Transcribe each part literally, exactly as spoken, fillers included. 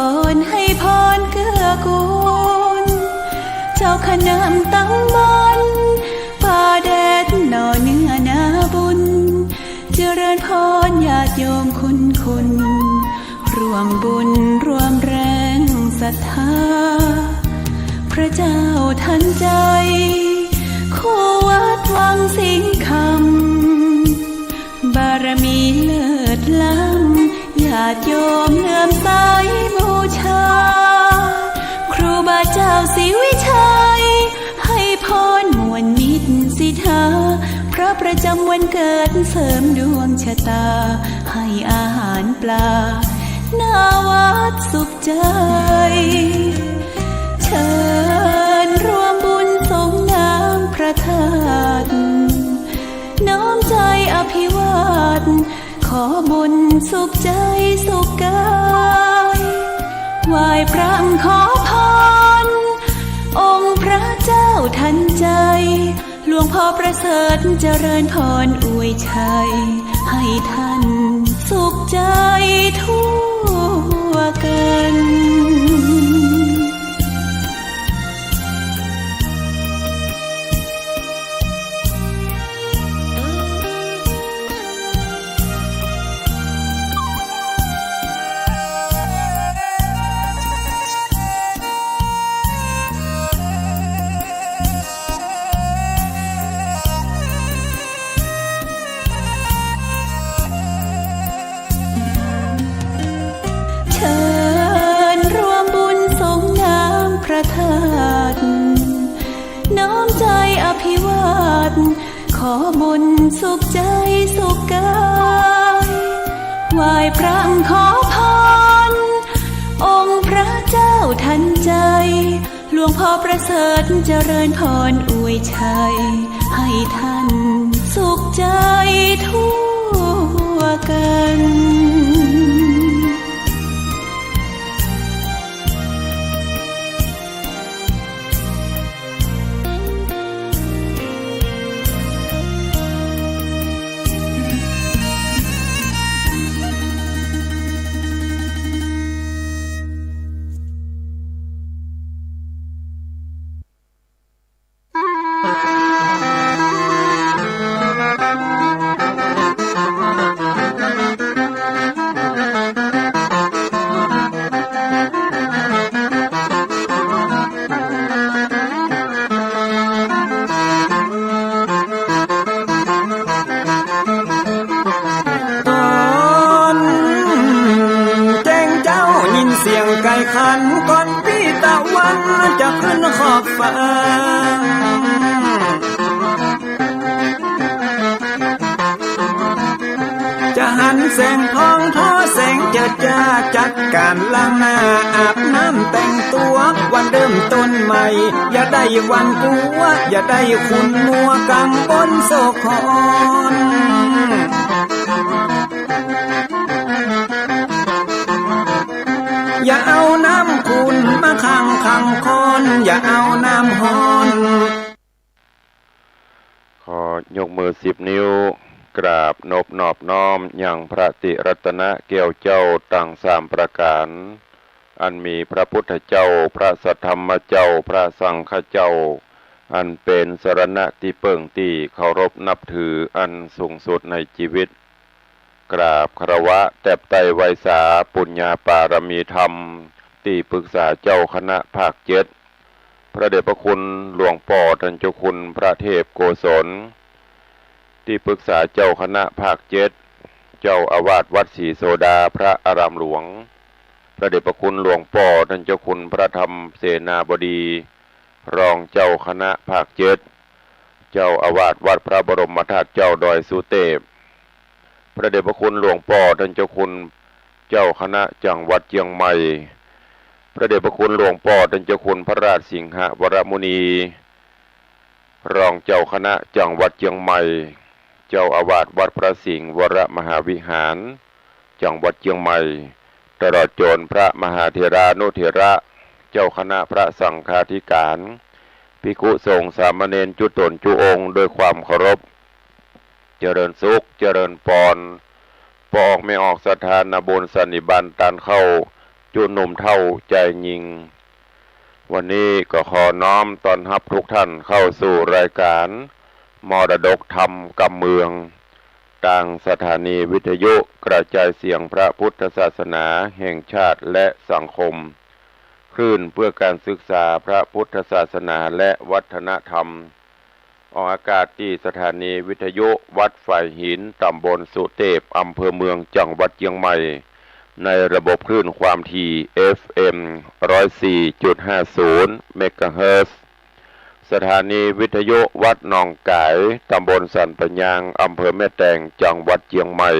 อนให้พรเกื้อกูล เจ้าคณะตำบลป่าแดดหน่อเนื้อนาบุญ เจริญพรญาติโยมคุณคุณ ร่วมบุญร่วมแรงศรัทธา พระเจ้าทันใจ คู่วัดวังสิงห์คำ บารมีเลิศล้ำ ญาติโยมเลื่อมใสบูชา ครูบาเจ้าศรีวิชัย ให้พรม่วนมิตรสิทธา พระประจำวันเกิดเสริมดวงชะตา ให้อาหารปลา หน้าวัดสุขใจ เชิญร่วมบุญสรงน้ำพระธาตุ น้อมใจอภิวาท ขอบุญสุขใจสุขกาย ไหว้พระขอพร องค์พระเจ้าทันใจ หลวงพ่อประเสริฐเจริญพรอวยชัย ให้ท่านสุขใจทั่วกัน เชิญร่วมบุญสรงน้ำพระธาตุ น้อมใจอภิวาท ขอบุญสุขใจสุขกาย ไหว้พระขอพร องค์พระเจ้าทันใจ หลวงพ่อประเสริฐเจริญพรอวยชัย ให้ท่านสุขใจทั่วกัน ต๋อนแจ้งเจ๊ายินเสียงไก่ขัน ก่อนปี้ตะวันจะขึ้นขอบฟ้า จะหันแสงทองทอแสงเจิดจ้า จัดก๋านล้างหน้าอาบน้ำแต่งตั๋ว วันเริ่มต้นใหม่ อย่าได้หวั่นกลัว อย่าได้ขุ่นมัวกังวลโศกหอน อย่าเอาน้ำขุ่นมาขังขังคอน อย่าเอาน้ำฮ้อน ขอยกมือสิบนิ้ว กราบนบนอบน้อมยังพระติรัตนะแก้วเจ้าตังสามประก๋าน อันมีพระพุทธเจ้า พระสัทธรรมเจ้า พระสังฆเจ้า อันเป๋นสรณะตี้เปิ้งตี้เคารพนับถืออันสูงสุดในจีวิต กราบคารวะแตบใต้ไหว้สาปุญญาปารมีธรรม ตี้ปรึกษาเจ้าคณะภาคเจ็ด พระเดชพระคุณหลวงป้อต้านเจ้าคุณพระเทพโกศล ตี้ปรึกษาเจ้าคณะภาคเจ็ด เจ้าอาวาสวัดศรีโสดาพระอารามหลวง พระเดชพระคุณหลวงป้อต้านเจ้าคุณพระธรรมเสนาบดี รองเจ้าคณะภาคเจ็ด เจ้าอาวาสวัดพระบรมธาตุเจ้าดอยสุเตพ พระเดชพระคุณหลวงป้อต้านเจ้าคุณเจ้าคณะจังหวัดเจียงใหม่ พระเดชพระคุณหลวงป้อต้านเจ้าคุณพระราชสิงหวรมุนี รองเจ้าคณะจังหวัดเจียงใหม่ เจ้าอาวาสวัดพระสิงห์วรมหาวิหาร จังหวัดเจียงใหม่ ตลอดจ๋นพระมหาเถรานุเถระ เจ้าคณะพระสังฆาธิการ ภิกขุสงฆ์สามเณรจุ๊ต๋นจุ๊องค์ด้วยความเคารพ เจริญสุข เจริญปอน ป้อออกแม่ออกศรัทธานาบุญสันนิบาตตานเข้า จุหนุ่มเฒ่าจายญิง วันนี้ก็ขอน้อมต้อนฮับทุกท่านเข้าสู่รายการมรดกธรรมกำเมือง ตางสถานีวิทยุกระจายเสียงพระพุทธศาสนาแห่งชาติและสังคม คลื่นเพื่อการศึกษาพระพุทธศาสนาและวัฒนธรรม ออกอากาศตี้สถานีวิทยุวัดฝายหิน ตำบลสุเตพ อำเภอเมือง จังหวัดเจียงใหม่ ในระบบคลื่นความถี่ เอฟเอ็ม ร้อยสี่จุดห้าศูนย์ เมกะเฮิรตซ์ สถานีวิทยุวัดหนองก๋าย ตำบลสันปะยาง อำเภอแม่แตง จังหวัดเจียงใหม่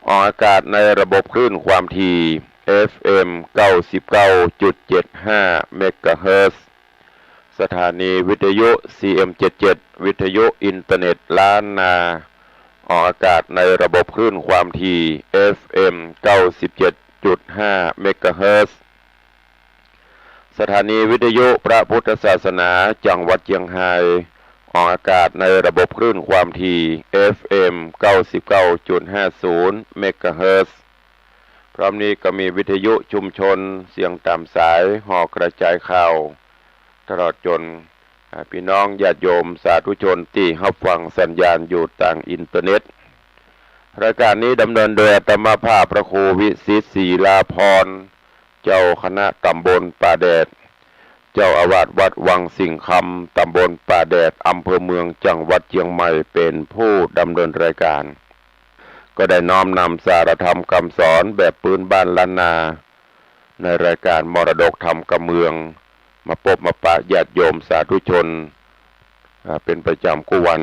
ออกอากาศในระบบคลื่นความถี่ เอฟเอ็ม เก้าสิบเก้าจุดเจ็ดห้า เมกะเฮิรตซ์ สถานีวิทยุ ซีเอ็ม เจ็ดเจ็ด วิทยุอินเทอร์เน็ตล้านนา ออกอากาศในระบบคลื่นความถี่ เอฟเอ็ม เก้าสิบเจ็ดจุดห้า เมกะเฮิรตซ์ สถานีวิทยุพระพุทธศาสนาจังหวัดเจียงฮาย ออกอากาศในระบบคลื่นความถี่ เอฟเอ็ม เก้าสิบเก้าจุดห้าศูนย์ เมกะเฮิรตซ์ พร้อมนี้ก็มีวิทยุชุมชนเสียงต๋ามสาย หอกระจายข่าว ตลอดจ๋น อ่า ปี้น้องญาติโยมสาธุชนตี้ฮับฟังสัญญาณอยู่ตางอินเทอร์เน็ต รายการนี้ดำเนินโดยอาตมาภาพพระครูวิสิทธิ์ ศิลาภรณ์ เจ้าคณะตำบลป่าแดด เจ้าอาวาสวัดวังสิงห์คำ ตำบลป่าแดด อำเภอเมือง จังหวัดเจียงใหม่ เป๋นผู้ดำเนินรายการ ก็ได้น้อมนำสารธรรมกำสอนแบบปื้นบ้านล้านนา ในรายการมรดกธรรมกำเมือง มาปบมาปะญาติโยมสาธุชน อ่า เป๋นประจ๋ำกู้วัน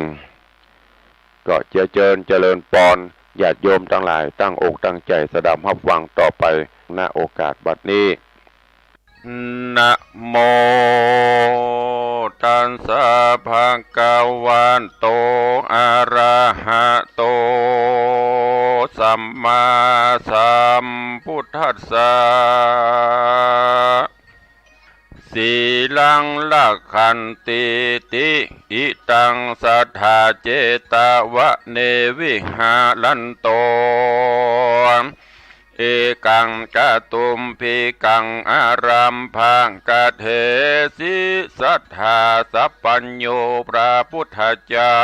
ก็เจื้อเจิญเจริญปอน ญาติโยมตังหลายตั้งอกตั้งใจ๋สดับฮับฟังต่อไป ณ โอกาสบัดนี้ นะโมตัสสะ ภะคะวะโต อะระหะโต สัมมาสัมพุทธัสสะ สีลังรักขันติ ติ อิตัง สัทธา เจตวะเน วิหารันโต เอกัง กะตุมภิกัง อารัมภะกะเถสิ สัทธาสัพพัญญู พระพุทธเจ้า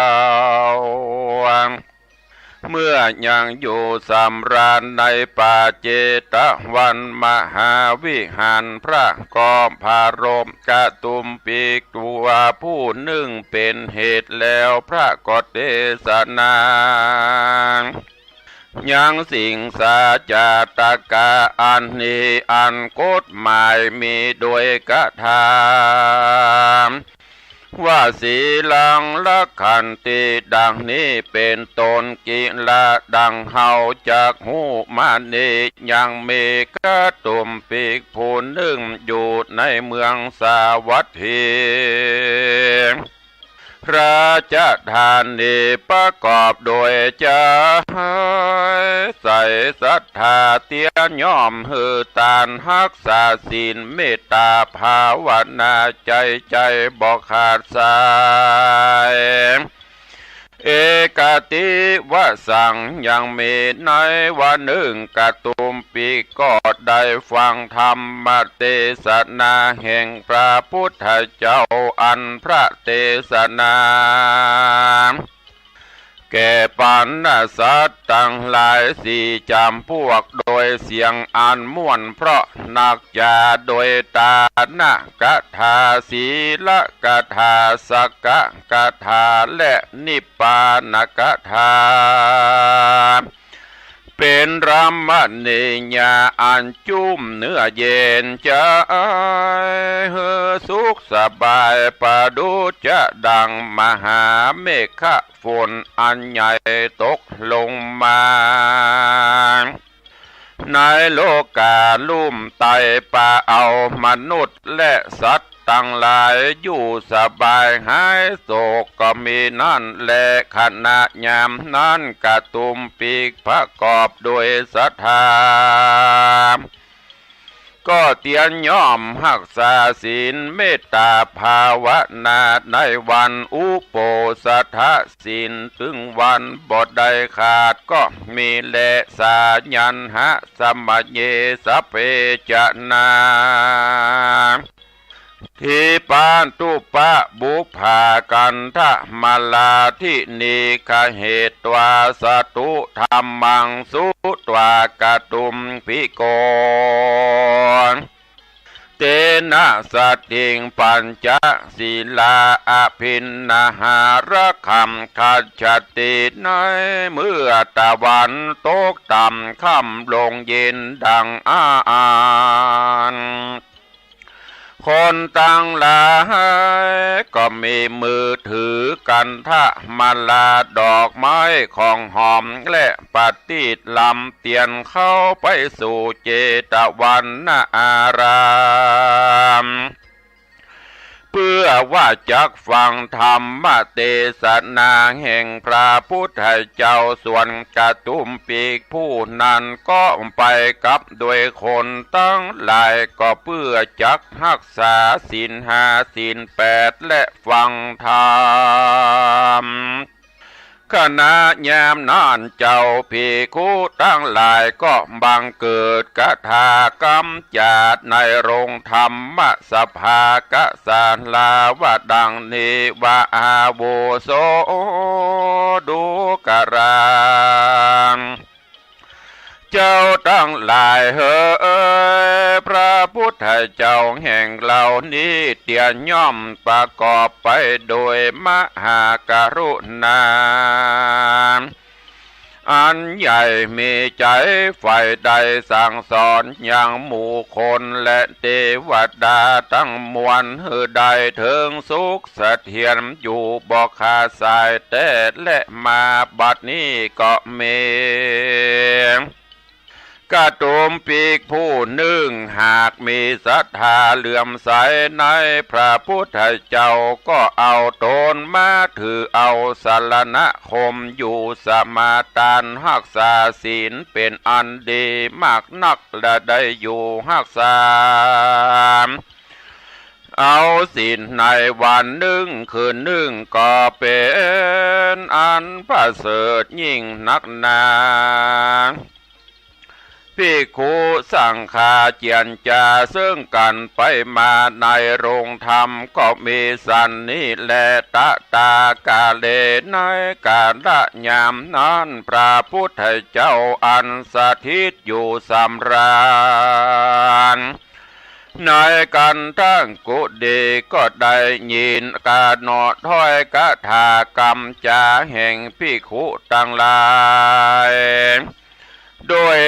เมื่อยังอยู่สำราญในป่าเจตวันมหาวิหาร พระก็ปรารภกะตุมภิกตัวผู้นึ่งเป๋นเหตุแล้ว พระก็เตสนา ยังสิงสาจาตกะอันนี้ อันกฎหมายมีโดยกถา ว่า สีลังรักขันติ ดังนี้เป๋นต้น กิริยาดังเฮาจักฮู้มานี้ ยังมีกะตุมภิกผู้นึ่งอยู่ในเมืองสาวัตถี ราชธานี ประกอบโดยใจ๋ใสศรัทธา เตียะย่อมหื้อตาน ฮักษาศีล เมตตาภาวนา ใจ๋ใจ๋บ่ขาดสาย เอกัตถิวสัง ยังมีในวันนึ่ง กะตุมภิกก็ได้ฟังธรรมเตสนาแห่งพระพุทธเจ้า อันพระเตสนา แก่ปรรณสัตว์ตังหลายสี่จ๋ำพวก โดยเสียงอันม่วน เพราะนักจ๋า โดยตานกถา สีลกถา สักกะกถา และนิพพานกถา เป๋นรมณียะอันจุ่มเนื้อเย็นใจ๋ หื้อสุขสบาย ประดุจจะดังมหาเมฆฝนอันใหญ่ตกลงมา ในโลกาลุ่มไต้ ปะเอามนุษย์และสัตว์ตังหลายอยู่สบายหายโศกก็มีนั้นแล ขณะยามนั้นกะตุมภิกประกอบโดยศรัทธา ก็เตียรย่อมฮักษาศีลเมตตาภาวนาในวันอุโปสถศีล ตึงวันบ่ได้ขาดก็มีแล สายัณหะสมะเย สะเป จะนา ทีปะตุปะบุพพากันทะมะลาทินีฆะเหตวา สะตุธัมมังสุตวากะตุมภิโก เตนะสัตถิงปัญจศีลาอะภินนาหาระคังคัจฉติ ในเมื่อตะวันตกต่ำค่ำลงเย็นดังอาอัน คนตังหลายก็มีมือถือกันทะมะลาดอกไม้ของหอมและประทีปลำเตียนเข้าไปสู่เจตวันนาราม เพื่อว่าจักฟังธรรมเตสนาแห่งพระพุทธเจ้า ส่วนกะตุมภิกขุนั้นก็ไปกับด้วยคนตังหลาย ก็เพื่อจักฮักษาศีลห้าศีลแปดและฟังธรรม ขณะยามนั้นเจ้าภิกขุตังหลายก็บังเกิดคาถากำจัดในโรงธรรมสภา กสาลาว่าดังนี้ว่า อาวุโสดูกรา เจ้าตังหลายเหย พระพุทธเจ้าแห่งเฮานี้เตียรย่อมประกอบไปโดยมหากรุณาอันใหญ่ มีใจ๋ใฝ่ใด่สั่งสอนยังหมู่คนและเตวดาตังมวล หื้อได้เถิงสุขเสถียรอยู่บ่ขาดสายแต๊ และมาบัดนี้ก็มี กะตุมภิกขุนึ่ง หากมีศรัทธาเลื่อมใสในพระพุทธเจ้า ก็เอาตนมาถือเอาสรณคม อยู่สมาทานฮักษาศีลเป๋นอันดีมากนัก และได้อยู่ฮักษาเอาศีลในวันนึ่งคืนนึ่ง ก็เป๋นอันประเสริฐยิ่งนักหนา ภิกขุสังฆาเจียรจาเซิ่งกั๋นไปมาในโรงธรรม ก็มีสันนี้แล ตะตากาเล ในกาละยามนั้น พระพุทธเจ้าอันสถิตอยู่สำราญ ในคันธกุฏีก็ได้ยินกาหนอถ้อยคาถากำจาแห่งภิกขุตังหลาย โดย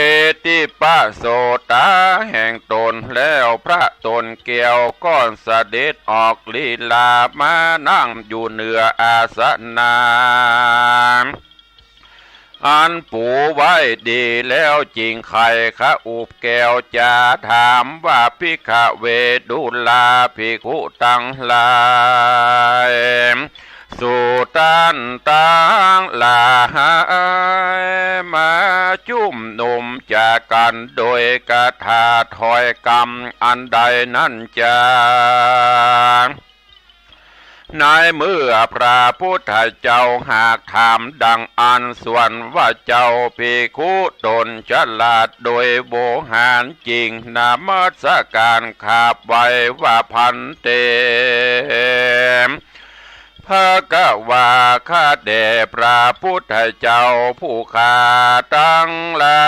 ทิพโสตาแห่งตนแล้ว พระตนแก้วก็เสด็จออกลีลามานั่งอยู่เหนืออาสนะ อันปูไว้ดีแล้ว จึงไขขอุบแก้วจาถามว่า ภิกขเว ดูราภิกขุตังหลาย สูท่านตังหลาย มาจุมนุมจากั๋นโดยคาถาถ้อยคำอันใดนั้นจา ในเมื่อพระพุทธเจ้าหากถามดังอั้น ส่วนว่าเจ้าภิกขุตนฉลาดโดยโวหารจริง นมัสการขาบไหว้ว่า ภันเต ภะคะวา ข้าแต่พระพุทธเจ้าผู้ข้าตังหลา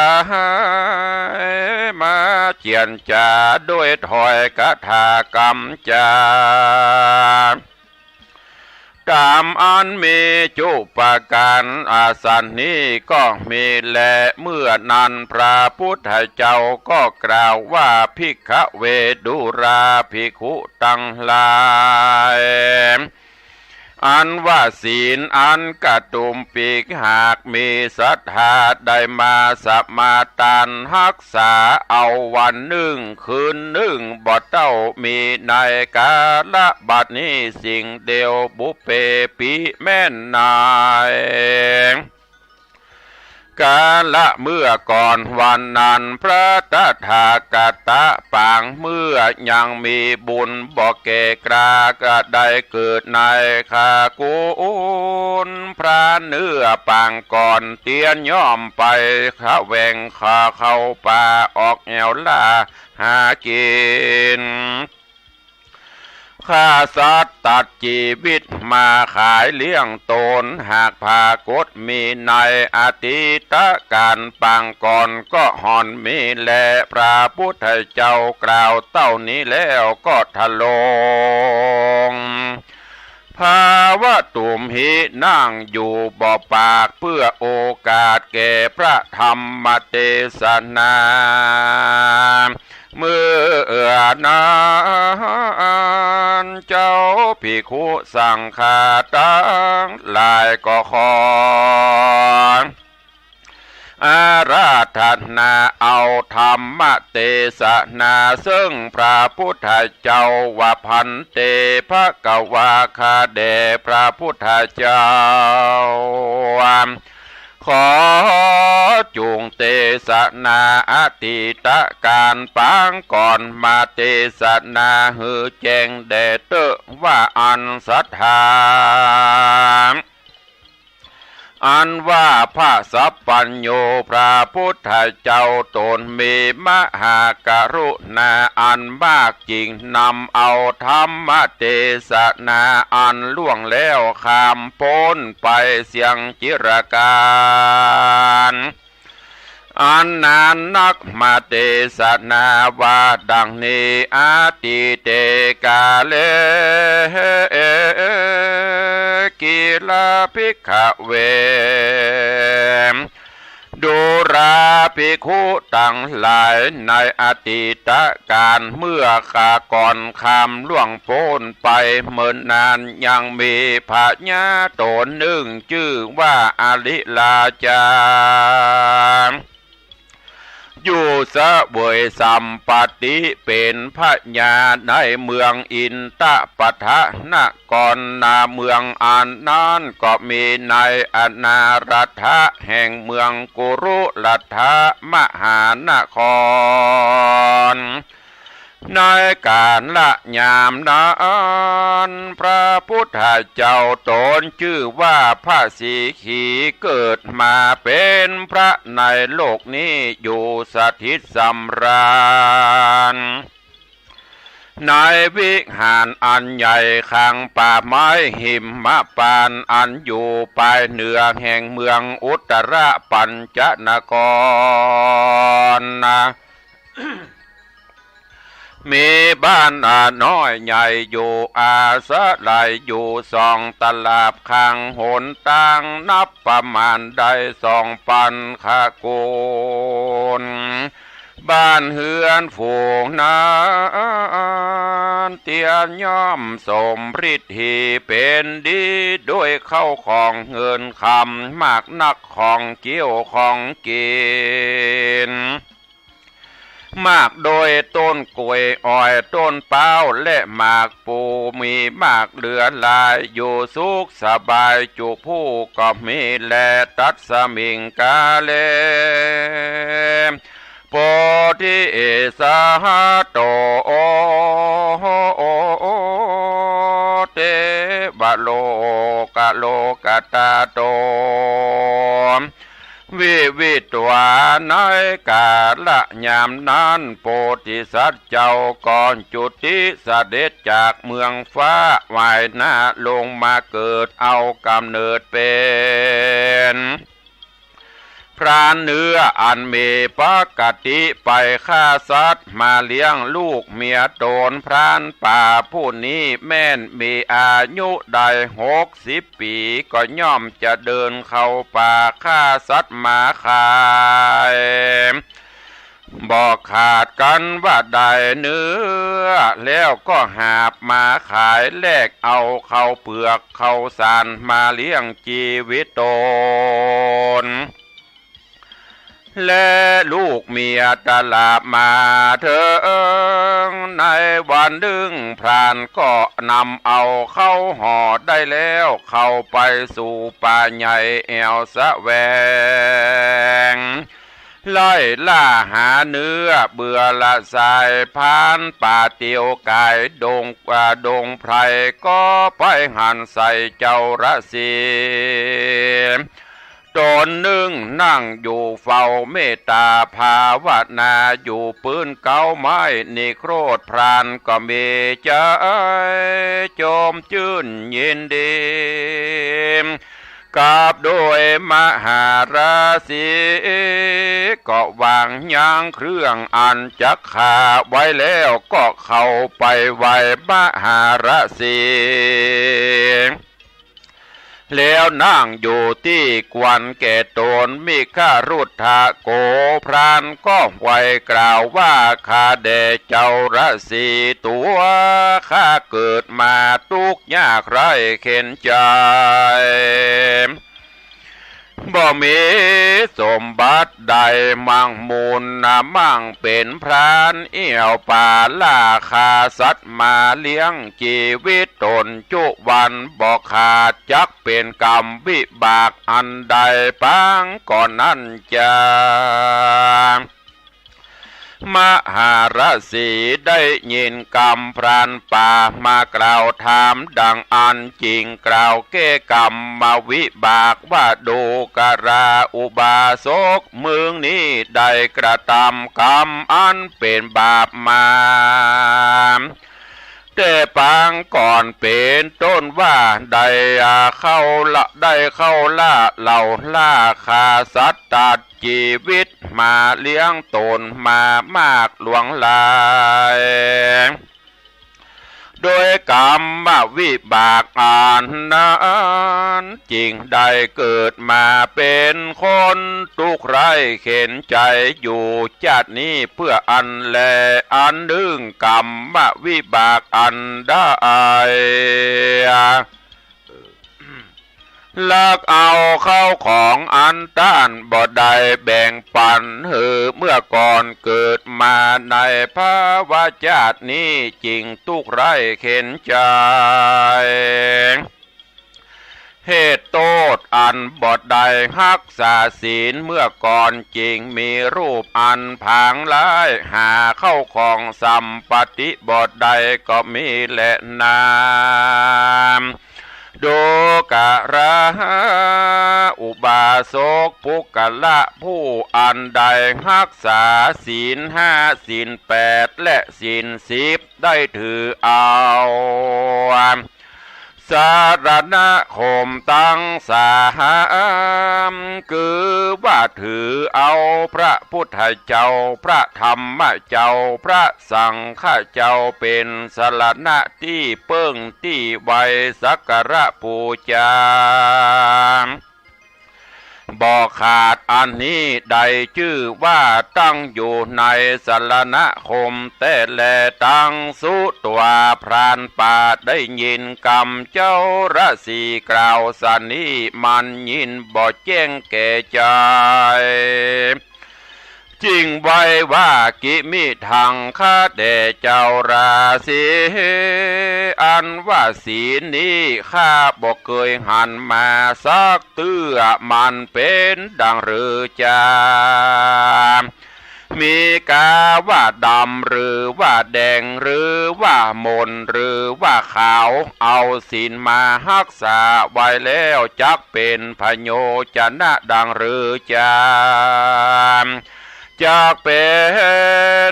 ย มาเจียรจาโดยถ้อยคาถากำจา ต๋ามอันมีจุปการอาสันนี้ก็มีแล เมื่อนั้นพระพุทธเจ้าก็กล่าวว่า ภิกขเว ดูราภิกขุตังหลาย อันว่าศีลอันกะตุมภิกขุหากมีศรัทธาได้มาสมาทานฮักษาเอาวันนึ่งคืนนึ่ง บ่เต้ามีในกาละบัดนี้สิ่งเดียว ปุพเพ ปี้แม่นนาย กาละเมื่อก่อนวันนั้น พระตถาคตะปางเมื่อยังมีบุญบ่แก่กล้า ก็ได้เกิดในคากุล พรานเนื้อปางก่อน เตียนย่อมไปแสวงหาเข้าป่า ออกแอ่วล่าหากิ๋น ฆ่าสัตว์ตัดจีวิตมาขายเลี้ยงตน หากผากฏมีในอดีตกาลปางก่อน ก็ฮ่อนมีแล พระพุทธเจ้ากล่าวเต้านี้แล้วก็ทรง ภาวะตุมหิ นั่งอยู่บ่ปาก เพื่อโอกาสแก่พระธรรมเตสนา เมื่อนั้นเจ้าภิกขุสังฆาตังหลายก็ขอ อาราธนาเอาธรรมเตสนา ซึ่งพระพุทธเจ้าว่า ภันเต ภะคะวา ข้าแด่พระพุทธเจ้า ขอจุ่งเตสนาอดีตกาลปางก่อนมาเตสนาหื้อแจ้งแด่เต๊อะ ว่าอันศรัทธา อันว่าพระสัพพัญญูพระพุทธเจ้าต๋นมีมหากรุณาอันมาก จึงนำเอาธรรมเตสนาอันล่วงแล้วข้ามป๊นไปเสี้ยงจิรกาล อันนานนักมาเตสนาว่าดังนี้ อดีเตกาเล กิลา ภิกขเว ดูราภิกขุตังหลาย ในอดีตกาลเมื่อคาก่อนข้ามล่วงป๊นไปเมินนาน ยังมีพญาต๋นนึ่งจื้อว่าอริราชา อยู่เสวยสัมปัตติเป๋นพญาในเมืองอินทปัฏฐนคร นาเมืองอันนั้นก็มีในอนารัฐะแห่งเมืองกุรุรัฐะมหานคร ในกาละยามนั้น พระพุทธเจ้าต๋นจื้อว่าพระสีขีเกิดมาเป๋นพระในโลกนี้อยู่สถิตสำราญ ในวิหารอันใหญ่ข้างป่าไม้หิมพานต์อันอยู่ปายเหนือแห่งเมืองอุตตรปัญจนคร มีบ้านน้อยใหญ่อยู่อาศัยอยู่สองตลับ ข้างหนตางนับประมาณได้สองปันขกุล บ้านเฮือนฝูงนั้นเตียนย่อมสมปรีดีเป๋นดีด้วยเข้าของเงินคำ มากนักของเกี้ยวของกิ๋น มากโดยต้นก๋วยอ้อย ต้นพร้าว และหมากพลู มีมากเหลือหลาย อยู่สุขสบายจุผู้ก็มีแล ตัสมิงกาเล โพธิสัตโต เตวโลกโลกัสสะโต วิวิตวา ในกาละยามนั้น โพธิสัตว์เจ้าก็จุติเสด็จจากเมืองฟ้า ว่ายน้ำลงมาเกิด เอาก๋ำเนิดเป๋นพรานเนื้ออันมีปกติไปฆ่าสัตว์มาเลี้ยงลูกเมียต๋น พรานป่าผู้นี้แม่นมีอายุได้หกสิบ ปี๋ก็ย่อมจะเดินเข้าป่าฆ่าสัตว์มาขาย บ่ขาดกั๋นว่าได้เนื้อแล้วก็หาบมาขาย แลกเอาข้าวเปือกข้าวสารมาเลี้ยงจีวิตต๋น และลูกเมียตะหลาบมาเถิง ในวันนึ่งพรานก็นำเอาข้าวห่อได้แล้ว เข้าไปสู่ป่าใหญ่แอ่วแสวง ไล่ล่าหาเนื้อเบื่อละสาย พรานป่าเตียวก๋ายดง อ่า ดงไพร ก็ไปหันใส่เจ้าราศี ต๋นนึ่งนั่งอยู่เฝ้าเมตต๋าภาวนาอยู่ปื้นเก๊าไม้นิโครธ พรานก็มีใจ๋จมจื้นยินดี กับโดยมหาราศี ก็วางยังเครื่องอันจักฆ่าไว้แล้ว ก็เข้าไปไหว้มหาราศี แล้วนั่งอยู่ตี้ควรแก่ต๋น มิครุฑทะโก พรานก็ไหว้กล่าวว่า ข้าแด่เจ้าราศี ตั๋วข้าเกิดมาตุ๊กข์ยากไร้เข็ญใจ๋ บ่มีสมบัติใดมั่งมูลนะ มั่งเป๋นพรานเอี่ยวป่าล่าฆ่าสัตว์มาเลี้ยงจีวิตต๋นจุวันบ่ขาด จักเป๋นกรรมวิบากอันใดปางก่อนนั้นจา มหาราศีได้ยินกำพรานป่ามากล่าวถามดังอั้น จึงกล่าวแก้กรรมวิบากว่า ดูกราอุบาสก มึงนี้ได้กระตำกรรมอันเป๋นบาปมา แต่ปางก่อนเป๋นต้นว่า ได้เข้าละ ได้เข้าล่าเหล่าล่าฆ่าสัตว์ตัด จีวิตมาเลี้ยงต๋นมามากหลวงหลาย โดยกรรมวิบากอันนั้น จึงได้เกิดมาเป๋นคนตุ๊กข์ไร้เข็ญใจ๋อยู่จาตินี้เปื้ออั้นแล อันนึ่งกรรมวิบากอันได้ ลักเอาเข้าของอันต้านบ่ได้แบ่งปั๋นหื้อเมื่อก่อน เกิดมาในภวชาตินี้จึงตุ๊กข์ไร้เข็ญใจ๋ เหตุโต้ษอันบ่ได้ฮักษาศีลเมื่อก่อน จึงมีรูปอันผางร้าย หาเข้าของสัมปติบ่ได้ก็มีแลนา ดูกราอุบาสก ปุคคละผู้อันได้ฮักษาศีลห้า ศีลแปด และศีลสิบ ได้ถือเอา สรณคมตังสาม คือว่าถือเอาพระพุทธเจ้า พระธรรมเจ้า พระสังฆเจ้า เป๋นสรณะตี้เปิ้งตี้ไหว้สักการะปู๋จา บ่ขาด อันนี้ได้จื้อว่าตั้งอยู่ในสรณคมแต๊แล ตังสุตวา พรานป่าได้ยินกำเจ้าราศีกล่าวสะนี้ มันยินบ่แจ้งแก่ใจ๋ จึงไหว้ว่า กิมิทัง ข้าแต่เจ้าราศี อันว่าศีลนี้ข้าบ่เกยหันมาสักเตื้อ มันเป๋นดังหรือจา มีกาว่าดำหรือว่าแดง หรือว่าหม่นหรือว่าขาว เอาศีลมาฮักษาไว้แล้ว จักเป๋นพโยชนะดังหรือจา จักเป๋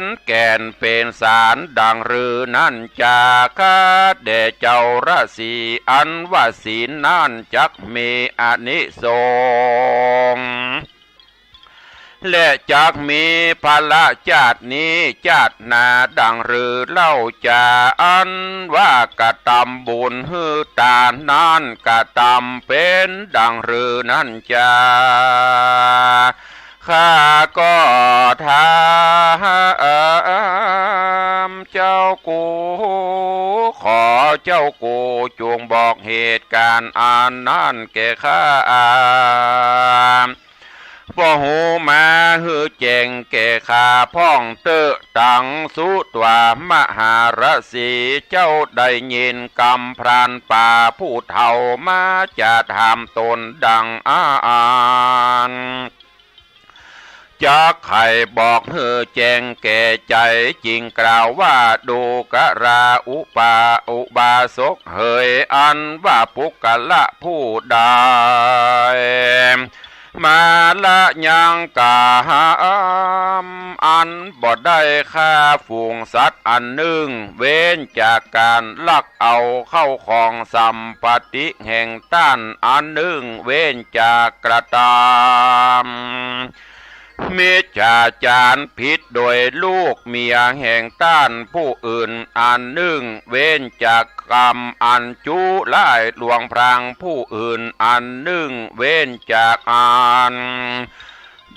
นแก่นเป๋นสารดังหรือนั้นจา ข้าแต่เจ้าราศี อันว่าศีลนั้นจักมีอานิสงส์ และจักมีผละจาตินี้จาติหน้าดังหรือเล่าจา อันว่ากระตำบุญหื้อตานนั้น กระตำเป๋นดังหรือนั้นจา ข้าก็ถามเจ้ากู ขอเจ้ากูจงบอกเหตุการณ์อันนั้นแก่ข้า บ่ฮู้มาหื้อแจ้งแก่ข้าพ่องเต๊อะ ตังสุตวา มหาราศี เจ้าได้ยินกำพรานป่าผู้เฒ่ามาจะถามตนดังอั้น จักใค่บอกหื้อแจ้งแก่ใจ๋ จึงกล่าวว่า ดูกราอุปา อุบาสกเหย อันว่าปุคคละผู้ใด มาละยังกำ อันบ่ได้ฆ่าฝูงสัตว์อันนึ่ง เว้นจากก๋านลักเอาเข้าของสัมปติแห่งต้านอันนึ่ง เว้นจากกระตำมิจฉาจารผิดโดยลูกเมียแห่งต้านผู้อื่นอันนึ่ง เว้นจากกรรมอันจุร้ายลวงพรางผู้อื่นอันนึ่ง เว้นจากอัน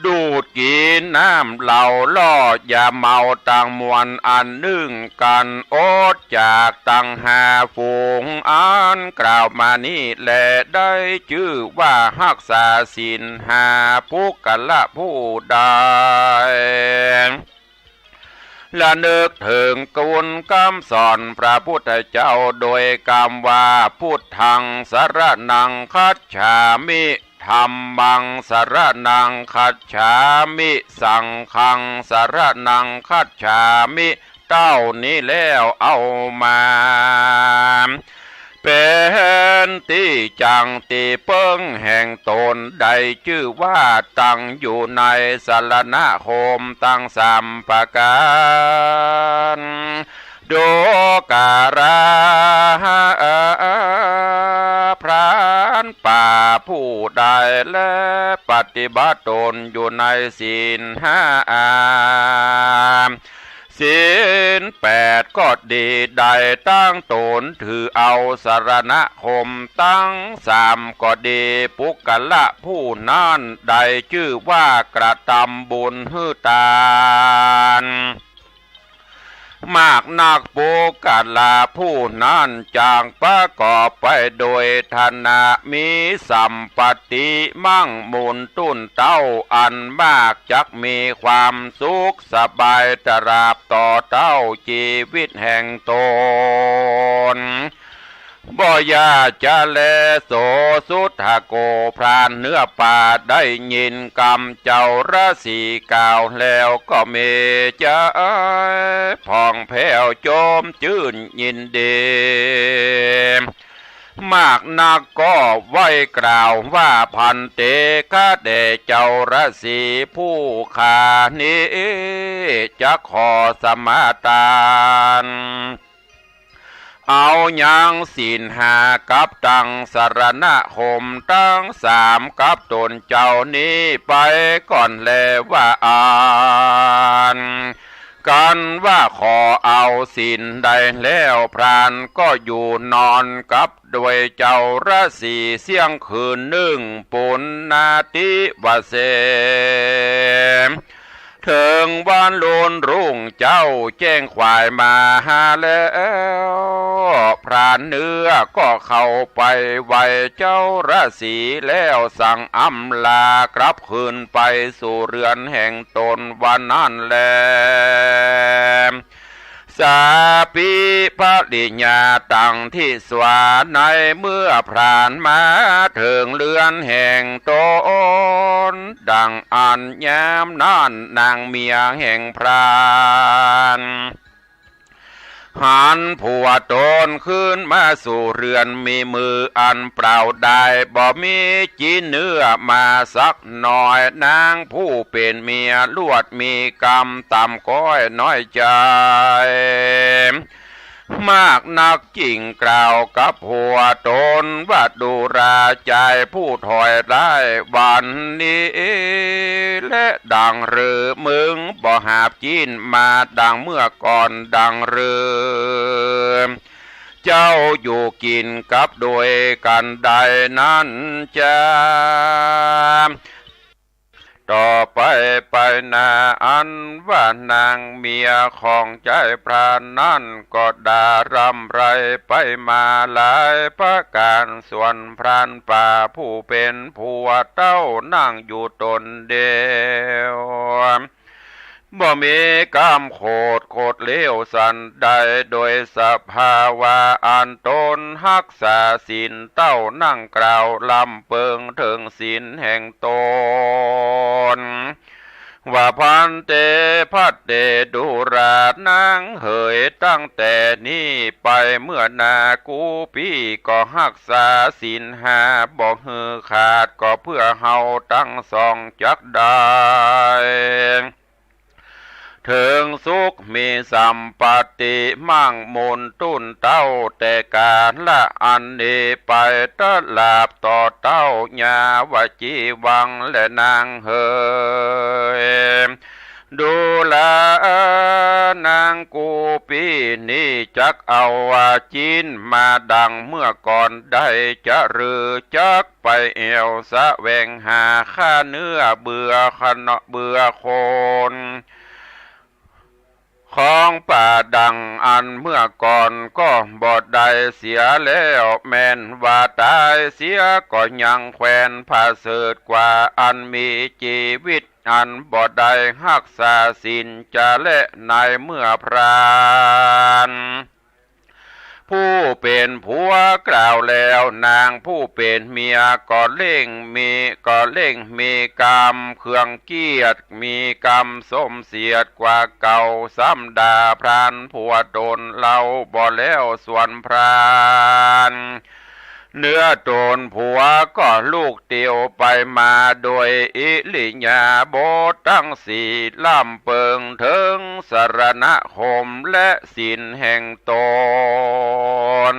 ดูดกิ๋นน้ำเหล้าล่อยาเมาตังมวลอันนึ่ง กั๋นอดจากตังห้าฝูงอันกล่าวมานี้แล ได้จื้อว่าฮักษาศีลห้า ปุคคละผู้ใด ระนึกเถิงคุณกำสอนพระพุทธเจ้าโดยกำว่า พุทธังสรณังคัจฉามิ ธัมมังสรณังคัจฉามิ สังฆังสรณังคัจฉามิ เต้านี้แล้วเอามา เป๋นตี้จั้งตี้เปิ้งแห่งต๋น ได้จื้อว่าตั้งอยู่ในสรณคมตังสามประก๋าน ดูกรา พรานป่าผู้ใดแล ปฏิบัติต๋นอยู่ในศีลห้า ศีลแปดก็ดี ได้ตั้งต๋นถือเอาสรณคมตังสามก็ดี ปุคคละผู้นั้นได้จื้อว่ากระตำบุญหื้อตาน มากนัก ปุคคละผู้นั้นจักประกอบไปโดยฐานะ มีสัมปติมั่งมูลตุ้นเต้าอันมาก จักมีความสุขสบายตราบต่อเต้าจีวิตแห่งต๋น บ่อย่าจะแล โสสุทโธ พรานเนื้อป่าได้ยินกำเจ้าฤๅษีกล่าวแล้วก็มีใจ๋ผ่องแผ้วโจมจื้นยินดี มากนักก็ไหว้กล่าวว่า ภันเต ข้าแต่เจ้าฤๅษีผู้ข้านี้ จักขอสมาตาน เอายังศีลห้ากับตังสรณคมตังสามกับต๋นเจ้านี้ไปก่อนแลว่าอั้น กั๋นว่าขอเอาศีลได้แล้ว พรานก็อยู่นอนกับโดยเจ้าฤๅษีเสี้ยงคืนนึ่ง ปุณณาทิวาเส เถิงวันลุนรุ่งเจ๊าแจ้งขวายมาหาแล้ว พรานเนื้อก็เข้าไปไหว้เจ้าฤๅษีแล้วสั่งอำลากลับคืนไปสู่เฮือนแห่งต๋นวันนั้นแล สาปิปริญญาตังทิสวา ในเมื่อพรานมาเถิงเฮือนแห่งต๋น ดังอั้นยามนั้นนางเมียแห่งพราน หันผัวต๋นคืนมาสู่เฮือน มีมืออันเปล่าดาย บ่มีจิ๊นเนื้อมาสักหน่อย นางผู้เป๋นเมียลวดมีกำต่ำก้อยน้อยใจ๋ มากนักจึ่งกล่าวกับผัวต๋นว่า ดูราชายผู้ถอยร้าย วันนี้แลดังเรือ มึงบ่หาบจิ๊นมาดังเมื่อก่อนดังเรือ เจ้าอยู่กิ๋นกับโดยกั๋นได้นั้นจา ต่อไปไปหน้า อันว่านางเมียของใจ๊พรานนั้นก็ได้ร่ำไรไปมาหลายประก๋าน ส่วนพรานป่าผู้เป๋นผัวเต้านั่งอยู่ต๋นเดียว บ่มีกำโขดโขดเลวสันใด โดยสภาวะอันต๋นฮักษาศีลเต้านั่งกล่าวลำเปิงเถิงศีลแห่งต๋น ว่า ภันเต ภัตเต ดูรา นางเหย ตั้งแต่นี้ไปเมื่อหน้ากู้ปี้ก็ฮักษาศีลห้าบ่หื้อขาด ก็เพื่อเฮาตังสองจักได้ เถิงสุขมีสัมปัตติมั่งมูลตุ้นเต้า แต่กาละอันนี้ไปตราบต่อเต้า ยาวจีวัง แลนางเหย ดูรา นางกู้ปี้นี้จักเอาว่าจีนมาดังเมื่อก่อนได้จะหรือ จักไปแอ่วแสวงหาฆ่าเนื้อเบื่อขนเบื่อคน ของป่าดังอันเมื่อก่อนก็บ่ได้เสียแล้ว แม่นว่าต๋ายเสียก็ยังแควนผะเสริฐกว่า อันมีจีวิตอันบ่ได้ฮักษาศีลจะแล ในเมื่อพราน ผู้เป๋นผัวกล่าวแล้ว นางผู้เป๋นเมียก็เล่งมี ก็เล่งมีกำเคืองเกียจ มีกำส้มเสียดกว่าเก่า ซ้ำด่าพรานผัวต๋นเล่าบ่แล้ว ส่วนพราน เนื้อต๋นผัวก็ลุกเตียวไปมาโดยอิริยาบถตังสี่ ลำเปิงเถิงสรณคมและศีลแห่งต๋น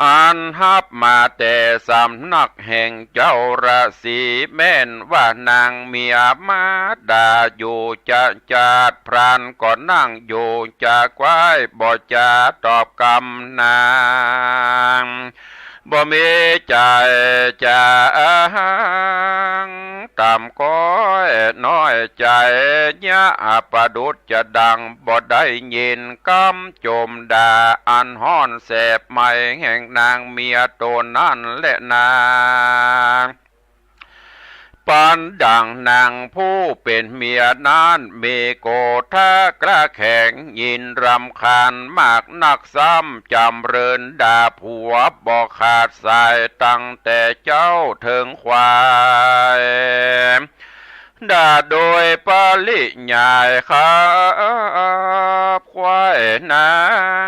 อันฮับมาแต่สำนักแห่งเจ้าราศี แม่นว่านางเมียมาด่าอยู่จะจาด พรานก็นั่งอยู่จะกว้าย บ่จาตอบกำนาง บ่มีใจ๋จะอ้างต่ำก้อยน้อยใจ๋ เยียะประดุจจะดังบ่ได้ยินกำโจมด่าอันฮ้อนแสบไหม้แห่งนางเมียต๋นนั้นแลนา ปันดังนางผู้เป๋นเมียนั้นมีโกธะกล้าแข็ง ยินรำคาญมากนัก ซ้ำจ๋ำเริญด่าผัวบ่ขาดสาย ตั้งแต่เจ๊าเถิงควาย ด่าโดยปริยายครับ ควายนา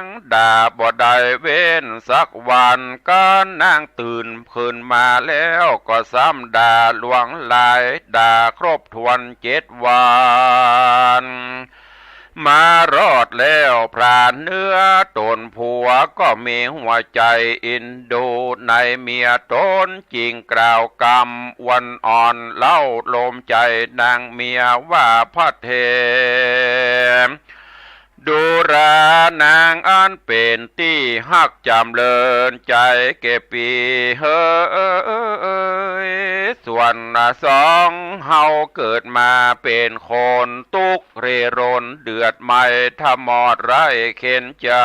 งด่าบ่ได้เว้นสักวัน กั๋นนางตื่นขึ้นมาแล้วก็ซ้ำด่าหลวงหลาย ด่าครบถ้วนเจ็ดวัน มารอดแล้วพรานเนื้อต๋นผัวก็มีหัวใจ๋เอ็นดูในเมียต๋น จึงกล่าวกำอวนอ่อนเล้าโลมใจ๋นางเมียว่า พระเถร ดูรานางอันเป๋นตี้ฮักจ๋ำเริญใจ๋แก่ปี้เหย ส่วนสองเฮาเกิดมาเป๋นคนตุ๊กข์เร่ร่อนเดือดไหม้ทะมอดไร้เข็ญใจ๋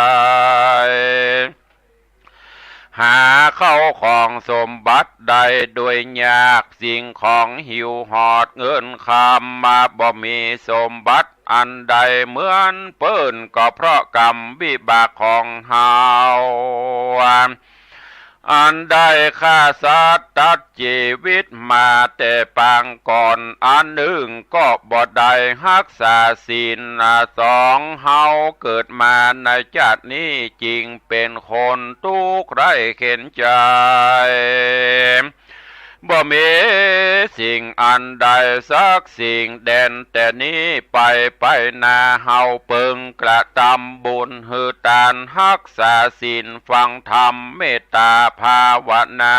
หาเข้าของสมบัติได้โดยยาก สิ่งของหิวหอดเงินคำมาบ่มีสมบัติอันใดเหมือนเปิ้น ก็เพราะกรรมวิบากของเฮา อันได้ฆ่าสัตว์ตัดจีวิตมาแต่ปางก่อน อันนึ่งก็บ่ได้ฮักษาศีล สองเฮาเกิดมาในจาตินี้จึงเป๋นคนตุ๊กข์ไร้เข็ญใจ๋ บ่มีสิ่งอันใดสักสิ่งแดนแต่นี้ไป ไปหน้าเฮาเปิงกระตำบุญหื้อตานฮักษาศีลฟังธรรมเมตตาภาวนา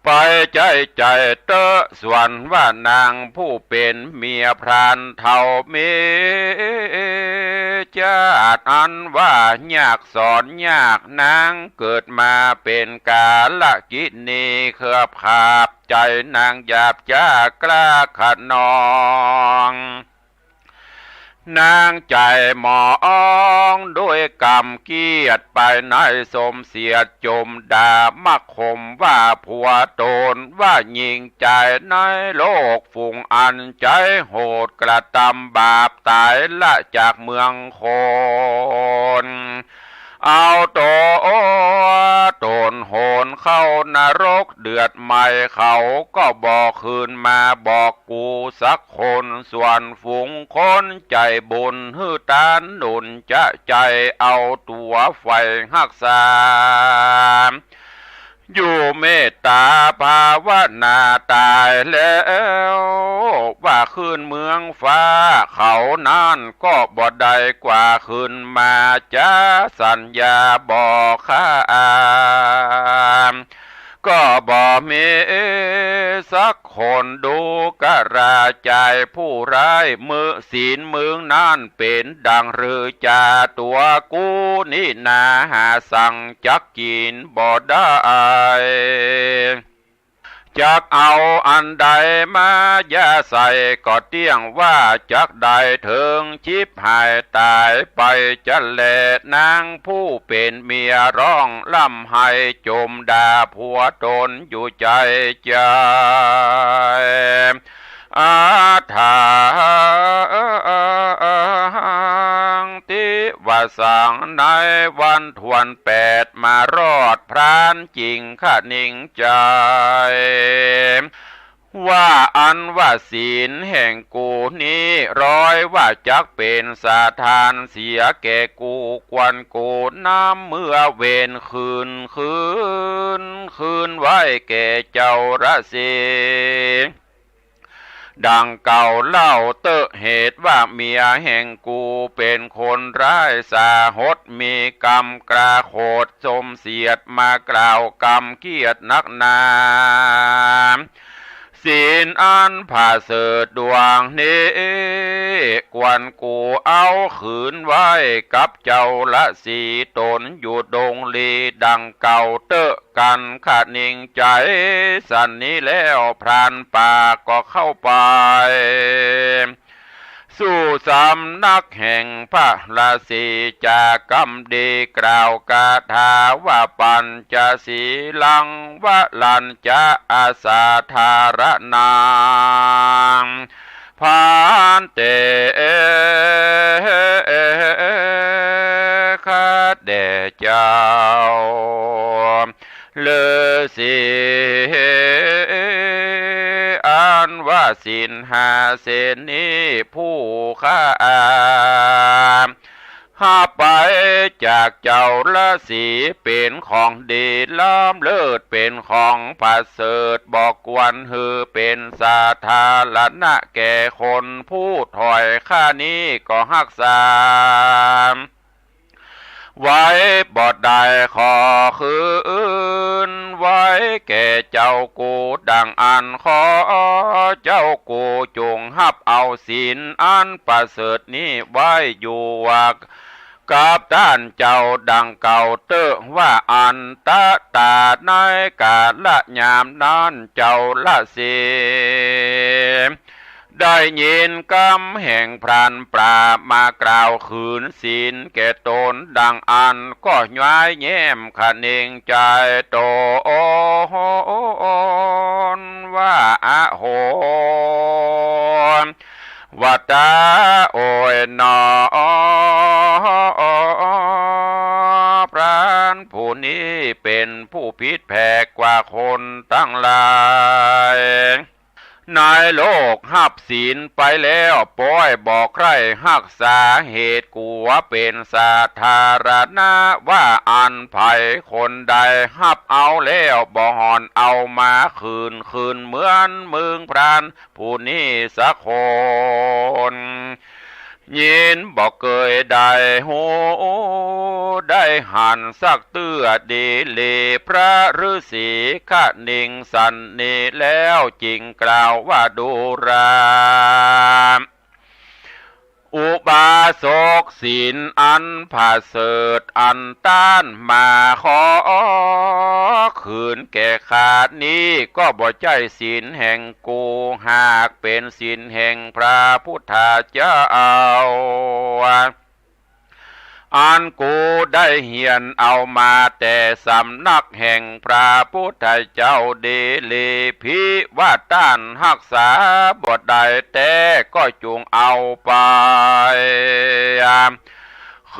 ไปใจ๊ใจ๋เต๊อะ ส่วนว่านางผู้เป๋นเมียพรานเฒ่า มีจาติอันว่ายากสอนยาก นางเกิดมาเป๋นกาลกิณี เคือบขาบใจ๋นางหยาบจ๊ากล้าขนอง นางใจ๋หมองด้วยกำเกียจ ไปในสมเสียดจมด่ามักข่มว่าผัวต๋น ว่าหญิงใจ๋ในโลกฝูงอันใจ๋โหดกระตำบาปต๋ายละจากเมืองคน เอาตั๋วต๋นโหนเข้านรกเดือดไหม้ เขาก็บ่คืนมาบอกกูสักคน ส่วนฝูงคนใจ๋บุญหื้อตานหนุนจะใจ๋เอาตั๋วไฟฮักษา อยู่เมตต๋าภาวนาต๋ายแล้ว ว่าขึ้นเมืองฟ้า เขานั้นก็บ่ได้กว่าคืนมา จะสัญญาบ่ฆ่า ก็บ่มีสักคน ดูกราจ๋ายผู้ร้าย มื้อศีลมึงนั้นเป๋นดังหรือจา ตั๋วกูนี้นาหาสังจักกิ๋นบ่ได้ จักเอาอันใดมาหย่าใส่ ก็เตี้ยงว่าจักได้เถิง ฉิบหายต๋ายไปจะแล นางผู้เป๋นเมียร้องร่ำไห้ จมด่าผัวต๋นอยู่ใจ๋ใจ๋ อาถรรพ์ ติวสัง ในวันถ้วนแปด มารอดพรานจิงคะนิงใจ๋ ว่าอันว่าศีลแห่งกูนี้ ร้อยว่าจักเป๋นสาทานเสียแก่กู ควรกูนำเมือเวนคืน คืน คืนไว้แก่เจ้าราศี ดังเก่าเล่าเต๊อะ เหตุว่าเมียแห่งกูเป๋นคนร้ายสาหด มีกำกล้าโขด สมเสียดมากล่าวกำเกียจนักหนา ศีลอันผาเสริฐดวงนี้ ควรกูเอาคืนไว้กับเจ้าราศีต๋นอยู่ดงลี ดังเก่าเต๊อะ กันคะนิงใจ๋สันนี้แล้ว พรานป่าก็เข้าไปสู่สำนักแห่งพระราศี จากกำดีกล่าวคาถาว่า ปัญจสีลังวรัญจะอาสาธารณัง ภันเต ข้าแด่เจ้าฤๅษี อันว่าศีลห้าเสนนี้ ผู้ข้าฮับไปจากเจ้าฤๅษี เป๋นของดีล้ำเลิศ เป๋นของผาเสริฐ บ่ควรหื้อเป๋นสาธารณะแก่คน ผู้ถ้อยข้านี้ก็ฮักษาไว้บ่ได้ ขอคืนไว้แก่เจ้ากู ดังอั้นขอเจ้ากูจงฮับเอาศีลอันประเสริฐนี้ไว้อยู่ กับต้านเจ้าดังเก่าเต๊อะ ว่าอันตะต๋าในกาละยามนั้น เจ้าฤๅษีได้ยินกำแห่งพรานป่ามากล่าวคืนศีลแก่ต๋นดังอั้น ก็ย้ายแย้มคะเนงใจ๋ต๋นว่า อโห วตา โอยหนอ พรานผู้นี้เป๋นผู้ผิดแผกกว่าคนตังหลายในโลก ฮับศีลไปแล้วป้อยบ่ใคร่ฮักษา เหตุกั๋วเป๋นสาธารณะ ว่าอันใผคนใดฮับเอาแล้วบ่ห่อนเอามาคืน คืนเหมือนมึงพราน ผู้นี้สักคน ยินบ่เกยได้ฮู้ได้หันสักเตื้อดีหลี พระฤๅษีคะนิงสันนี้แล้วจึงกล่าวว่า ดูรา อุบาสก ศีลอันประเสริฐอันต้านมาขอคืนแก่ข้านี้ ก็บ่ใจ้ศีลแห่งกู หากเป๋นศีลแห่งพระพุทธเจ้า อันกูได้เฮียนเอามาแต่สำนักแห่งพระพุทธเจ้าดีหลี ภิว่าต้านฮักษาบ่ได้แต๊ก็จุ่งเอาไป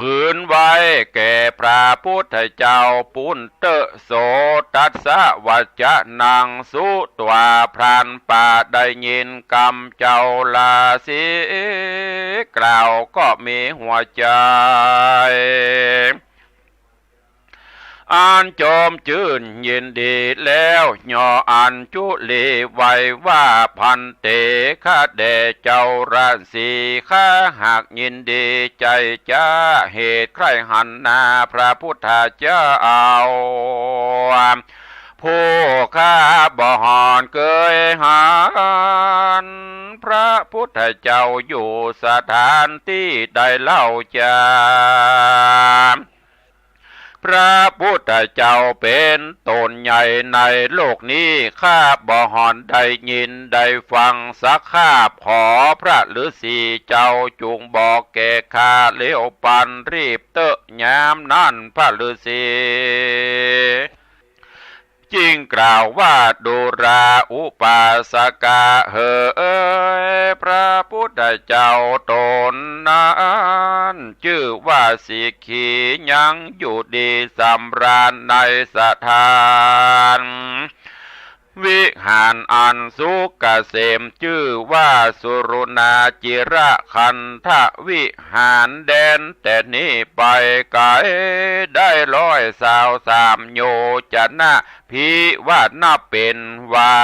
คืนไว้แก่พระพุทธเจ้าปู้นเต๊อะ โสตัสสะ วัจจะนัง สุตวา พรานป่าได้ยินกำเจ้าฤๅษีกล่าวก็มีหัวใจ๋ อันจมจื้นยินดีแล้ว ย่ออัญชุลีไหว้ว่า ภันเต ข้าแด่เจ้าฤๅษี ข้าหากยินดีใจ้จ๊า เหตุใคร่หันหน้าพระพุทธเจ้า ผู้ข้าบ่ห่อนเกยหันพระพุทธเจ้าอยู่สถานตี้ใดเล่าจ๊า พระพุทธเจ้าเป๋นต๋นใหญ่ในโลกนี้ ข้าบ่ห่อนได้ยินได้ฟังสักคาบ ขอพระฤๅษีเจ้าจุ่งบอกแก่ข้าเร็วปันรีบเต๊อะ ยามนั้นพระฤๅษีจึงกล่าวว่า ดูรา อุบาสกะเหย พระพุทธเจ้าต๋นนั้นจื้อว่า สิกขี ยังอยู่ดีสำราญในสถาน วิหารอันสุขเกษม จื้อว่า สุรนาจิระคันธวิหาร แดนแต่นี้ไปไก๋ได้ร้อยซาวสามโยชนะ ภิว่านับเป๋นว่า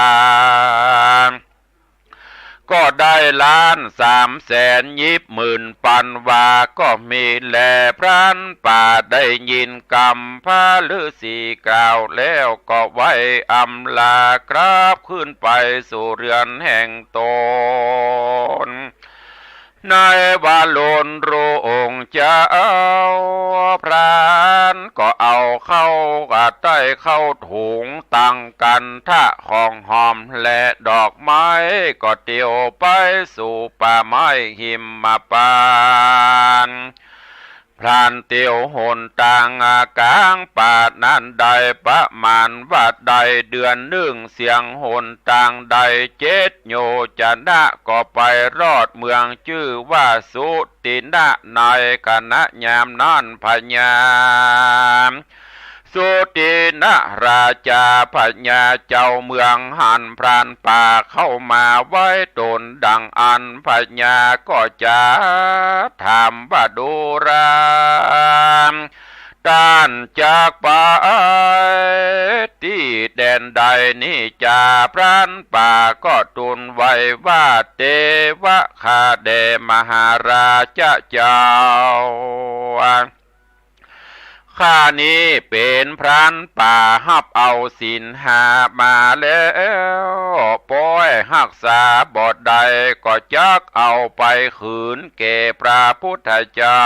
ก็ได้ล้านสามแสนยิบหมื่นปันวาก็มีแล พรานป่าได้ยินกำพระฤๅษีกล่าวแล้ว ก็ไหว้อำลากลับขึ้นไปสู่เฮือนแห่งต๋น ในวาโลนโรงเจ้า พรานก็เอาเข้าใต้เข้าถุง ตั้งคันธะของหอมและดอกไม้ ก็เตียวไปสู่ป่าไม้หิมปานต์ พรานเตียวหนตางก๋างป่านั้นได้ประมาณว่าได้เดือนนึ่ง เสี้ยงหนตางได้เจ็ดโยชนะ ก็ไปรอดเมืองจื้อว่าสุตินะ ในขณะยามนั้นพญาสุตินะราชา พญาเจ้าเมืองหันพรานป่าเข้ามาไหว้ต๋นดังอั้น พญาก็จะถามว่า ดูรา ต้านจักไปตี้แดนใดนี้จ๊า พรานป่าก็ทูลไหว้ว่า เตวะ ข้าแด่มหาราชเจ้า ข้านี้เป๋นพรานป่าฮับเอาศีลห้ามาแล้ว ป้อยฮักษาบ่ได้ ก็จักเอาไปคืนแก่พระพุทธเจ้า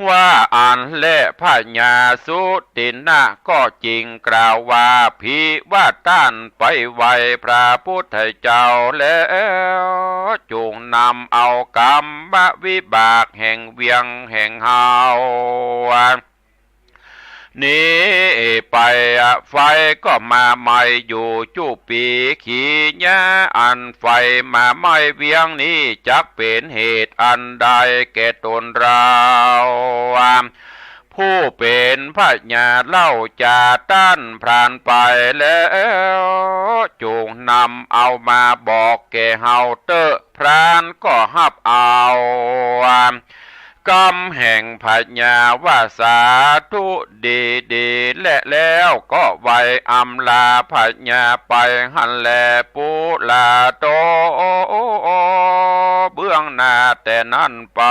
ว่าอั้นแล พญาสุตินะก็จึงกล่าวว่า ภิว่าต้านไปไหว้พระพุทธเจ้าแล้ว จุ่งนำเอากรรมวิบากแห่งเวียงแห่งเฮา นี้ไป ไฟก็มาไหม้อยู่จุปี ขีญาอันไฟมาไหม้เวียงนี้ จักเป๋นเหตุอันใดแก่ต๋นเรา ผู้เป๋นพญาเล่าจ๊า ต้านพรานไปแล้ว จุ่งนำเอามาบอกแก่เฮาเต๊อะ พรานก็ฮับเอากำแห่งพญาว่า สาธุ ดีดี และแล้วก็ไหว้อำลาพญาไปหั้นแล ปุระโต เบื้องหน้าแต่นั้นไป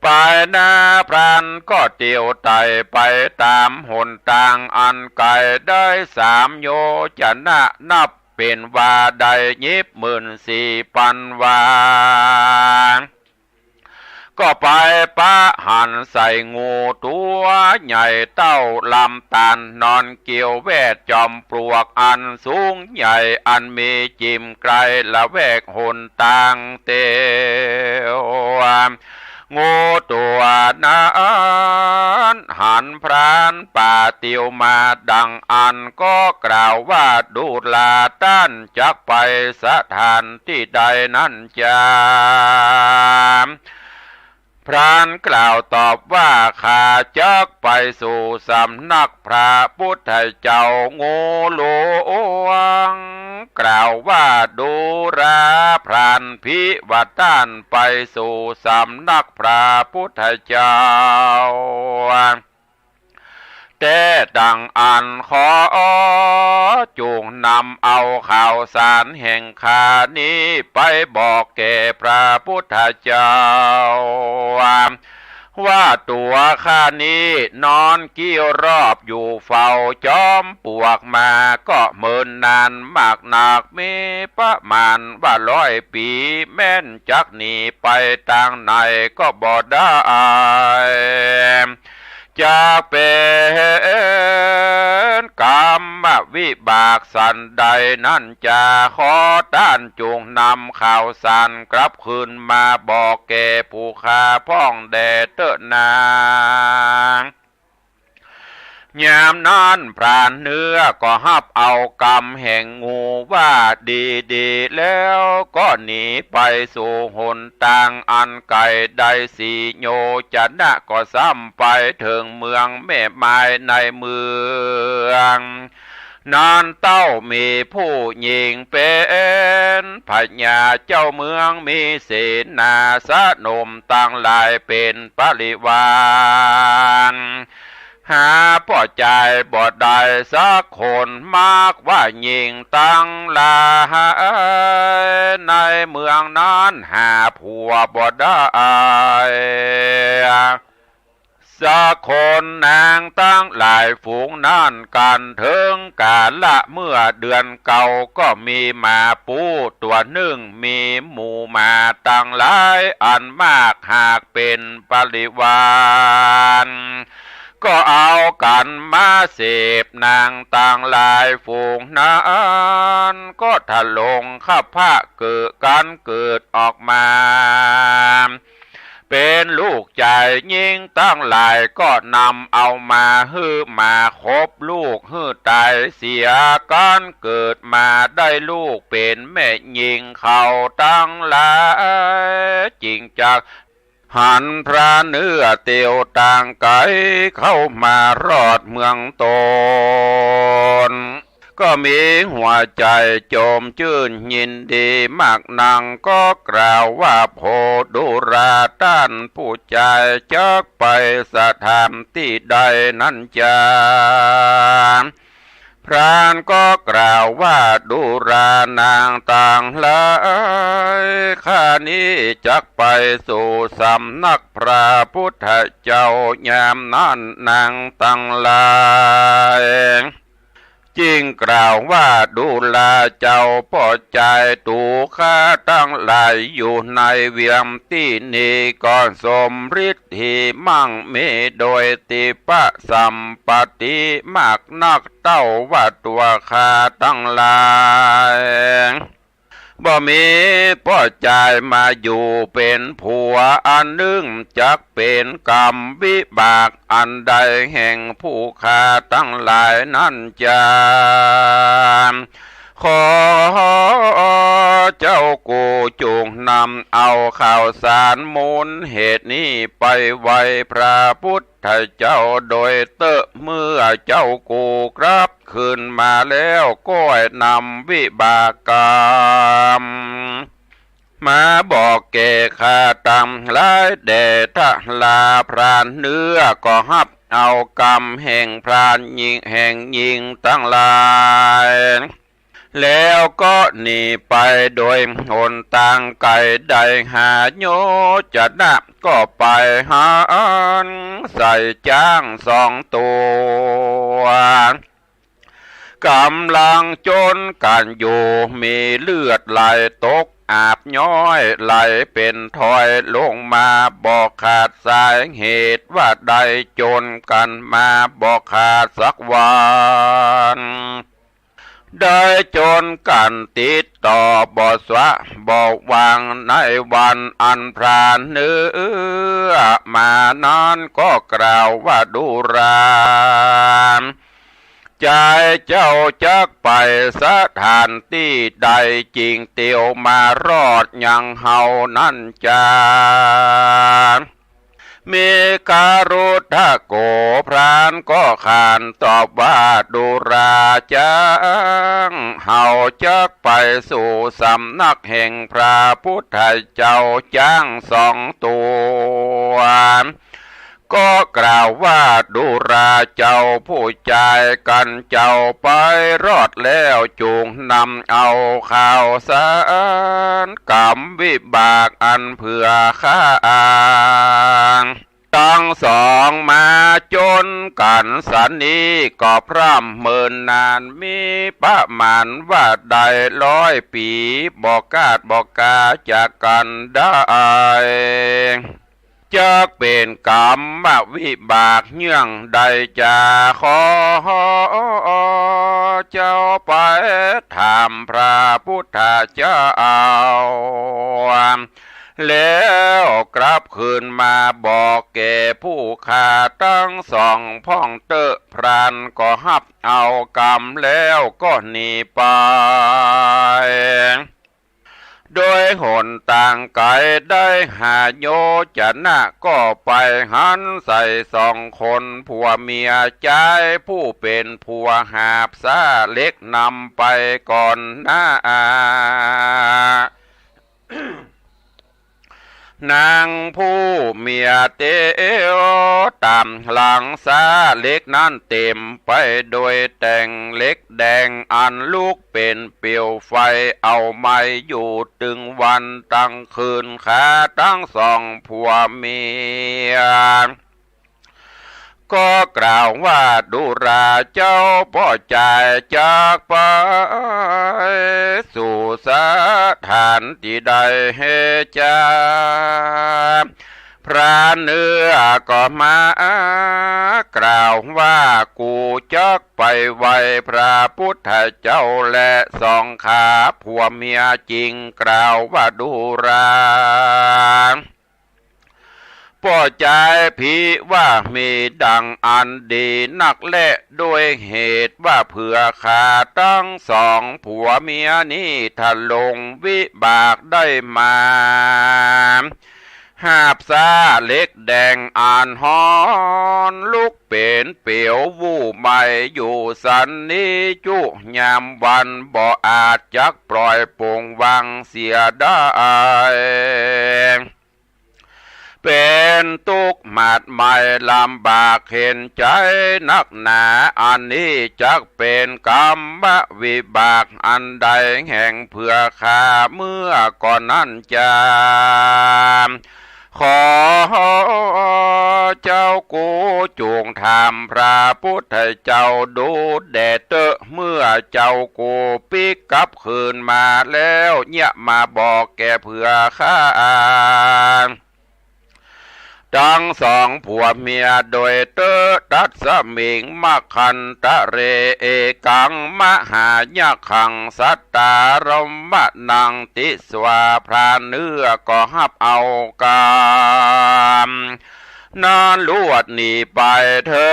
ไปหน้าพรานก็เตียวไต่ไปต๋ามหนตางอันไก๋ ได้สามโยชนะ นับเป๋นว่าได้ยิบหมื่นสี่ปันวา ก็ไปปะหันใส่งูตั๋วใหญ่เต้าลำต๋าล นอนเกี่ยวแวดจอมปลวกอันสูงใหญ่ อันมีจิ่มไกลละแวกหนตางเตียว งูตั๋วนั้นหันพรานป่าเตียวมาดังอั้น ก็กล่าวว่า ดูราต้านจักไปสถานตี้ใดนั้นจา พรานกล่าวตอบว่า ข้าจักไปสู่สำนักพระพุทธเจ้า งูหลวงกล่าวว่า ดูราพราน ภิว่าต้านไปสู่สำนักพระพุทธเจ้า แต๊ตังอั้นขอจุ่งนำเอาข่าวสารแห่งข้านี้ไปบอกแก่พระพุทธเจ้า ว่าตั๋วข้านี้นอนกี้รอบอยู่เฝ้าจอมปลวกมาก็เมินนานมากนัก มีประมาณว่าร้อยปี๋ แม้นจักหนีไปตางไหนก็บ่ได้ จักเป๋นกรรมวิบากสันใดนั้นจา ขอต้านจุ่งนำข่าวสารกลับคืนมาบอกแก่ผู้ข้าพ่องแด่เต๊อะนา ยามนั้นพรานเนื้อก็ฮับเอากำแห่งงูว่าดีๆ แล้วก็หนีไปสู่หนตางอันไก๋ได้สี่โยชนะ ก็ซ้ำไปเถิงเมืองแม่ไม้ในเมือง นั้นเต้ามีผู้ญิงเป๋นพญาเจ้าเมือง มีเสนาสนมตังหลายเป๋นบริวาร หาป้อจายบ่ได้สักคน มากว่าญิงตังหลายในเมืองนั้นหาผัวบ่ได้ สักคน นางตังหลายฝูงนั้น กั๋นเถิงกาละเมื่อเดือนเก้า ก็มีหมาปู๋ตั๋วนึ่ง มีหมู่หมาตังหลายอันมาก หากเป๋นบริวาร ก็เอากั๋นมาเสพ นางตังหลายฝูงนั้น ก็ทะลงคับพะเกิดกั๋นเกิดออกมา เป๋นลูกจาย ญิงตังหลายก็นำเอามาหื้อหมาขบลูกหื้อต๋ายเสีย กั๋นเกิดมาได้ลูกเป๋นแม่ญิง เขาตังหลายจึงจักหันพรานเนื้อเตียวตางไก๋เข้ามารอดเมืองต๋น ก็มีหัวใจ๋จมจื้นยินดีมากนัก ก็กล่าวว่า โผดูราต้านผู้จายจักไปสถานตี้ใดนั้นจา พรานก็กล่าวว่า ดูรานางตังหลาย ข้านี้จักไปสู่สำนักพระพุทธเจ้า ยามนั้นนางตังหลาย จึงกล่าวว่า ดูราเจ้าป้อจาย ตั๋วข้าตังหลายอยู่ในเวียงตี้นี้ ก็สมฤทธิมั่งมีโดยทิพย์สัมปัตติมากนัก เต้าว่าตั๋วข้าตังหลาย บ่มีป้อจายมาอยู่เป๋นผัวอันนึ่ง จักเป๋นกรรมวิบากอันใดแห่งผู้ข้าตังหลายนั้นจา ขอเจ้ากู่จุ่งนำเอาข่าวสารมูลเหตุนี้ไปไหว้พระพุทธเจ้าโดยเต๊อะ เมื่อเจ้ากู่กลับ คืนมาแล้วก็ให้นำวิบากกรรมมาบอกแก่ข้าตังหลายแด่ทราพรานเนื้อ ก็ฮับเอากรรมแห่งพรานญิง แห่งญิงตังหลาย แล้วก็หนีไปโดยหนตางไก๋ได้ห้าโยชนะ ก็ไปหันใส่จ๊างสองตั๋ว ก๋ำลังจ๋นกั๋นอยู่ มีเลือดไหลตกอาบย้อย ไหลเป๋นทอยลงมาบ่ขาดสาย เหตุว่าได้จ๋นกั๋นมาบ่ขาดสักวัน ได้จ๋นกั๋นติดต่อบ่สะบ่วาง ในวันอันพรานเนื้อมานั้น ก็กล่าวว่าดูรา จายเจ้าจักไปสถานตี้ใด จิ่งเตียวมารอดยังเฮานั้นจา มีคฤหัสถ์โก พรานก็ขานตอบว่า ดูราจาง เฮาจักไปสู่สำนักแห่งพระพุทธเจ้า จ๊างสองตั๋ว ก็กล่าวว่า ดูราเจ้าผู้จาย กันเจ้าไปรอดแล้ว จุ่งนำเอาข่าวสารกรรมวิบากอันเผื่อข้า ตังสองมาจ๋นกั๋นสันนี้ ก็พร่ำเมินนาน มีประมาณว่าได้ร้อยปี๋ บ่คาดบ่คาจากกั๋นได้ จักเป๋นกรรมวิบากเยื่องใดจา ขอเจ้าไปถามพระพุทธเจ้า แล้วกลับคืนมาบอกแก่ผู้ข้าตังสองพ่องเต๊อะ พรานก็ฮับเอากำแล้วก็หนีไป โดยหนตางไก๋ได้ห้าโยชนะ ก็ไปหันใส่สองคนผัวเมีย จายผู้เป๋นผัวหาบซ้าเหล็กนำไปก่อนหน้า นางผู้เมียเตียวต๋ามหลังซ้าเหล็กนั้น เต๋มไปโดยแต่งเหล็กแดง อันลุกเป๋นเปลวไฟเอาไหม้อยู่ตึงวันตึงคืน ข้าตังสองผัวเมีย ก็กล่าวว่า ดูราเจ้าป้อจายจักไปสู่สถานตี้ใดจา พรานเนื้อก็มากล่าวว่า กูจักไปไหว้พระพุทธเจ้าแล สองข้าผัวเมียจิ่งกล่าวว่า ดูรา ป้อจายผิว่ามีดังอันดีนักแล ด้วยเหตุว่าเผื่อข้าตังสองผัวเมียนี้ ถ้าลงวิบากได้มา หาบซ้าเหล็กแดงอันฮ้อนลุกเป๋นเปลวไหม้อยู่สันนี้จุยามวัน บ่อาจจักปล่อยปลงวางเสียได้ เป๋นตุ๊กข์หมาดไหม้ลำบากเข็ญใจ๋นักหนา อันนี้จักเป๋นกรรมวิบากอันใดแห่งเผื่อข้าเมื่อก่อนนั้นจา ขอเจ้ากูจุ่งถามพระพุทธเจ้าดูแด่เต๊อะ เมื่อเจ้ากูปิ๊กกลับคืนมาแล้ว เยียะมาบอกแก่เผื่อข้า ตังสองผัวเมียโดยเต๊อะ ตัสมิง มะขันตะเร เอกัง มหายักขัง สัตตารมะนัง ติสวา พรานเนื้อก็ฮับเอากำ นั้นลวดหนีไปเถิ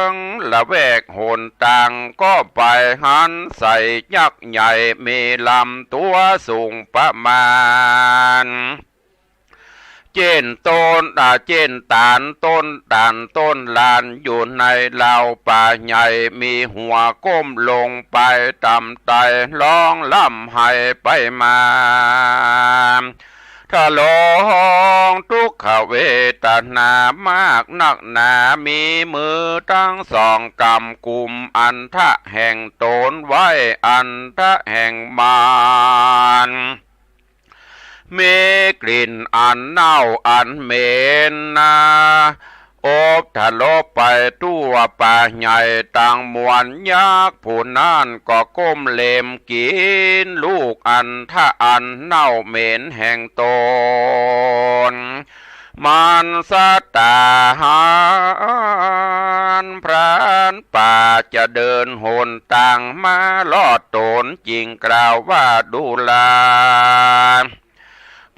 งละแวกหนตาง ก็ไปหันใส่ยักษ์ใหญ่ มีลำตั๋วสูงประมาณ เจ้นต้น อ่า เจ้นต๋าลต้นต๋าลต้นลาน อยู่ในลาวป่าใหญ่ มีหัวก้มลงไปต่ำไต้ ฮ้องร่ำไห้ไปมา ทรงทุกขเวทนามากนักหนา มีมือตึงสองกำกุมอันทะแห่งต๋นไว้ อันทะแห่งมาร มีกลิ่นอันเน่าอันเหม็นนา อบทรพไปทั่วป่าใหญ่ตังมวล ยักษ์ผู้นั้นก็ก้มเหล่มกิ๋นลูกอันทะอันเน่าเหม็นแห่งต๋น มันสัตตาหารพรานป่าจะเดินหนตางมารอดต๋น จึงกล่าวว่า ดูรา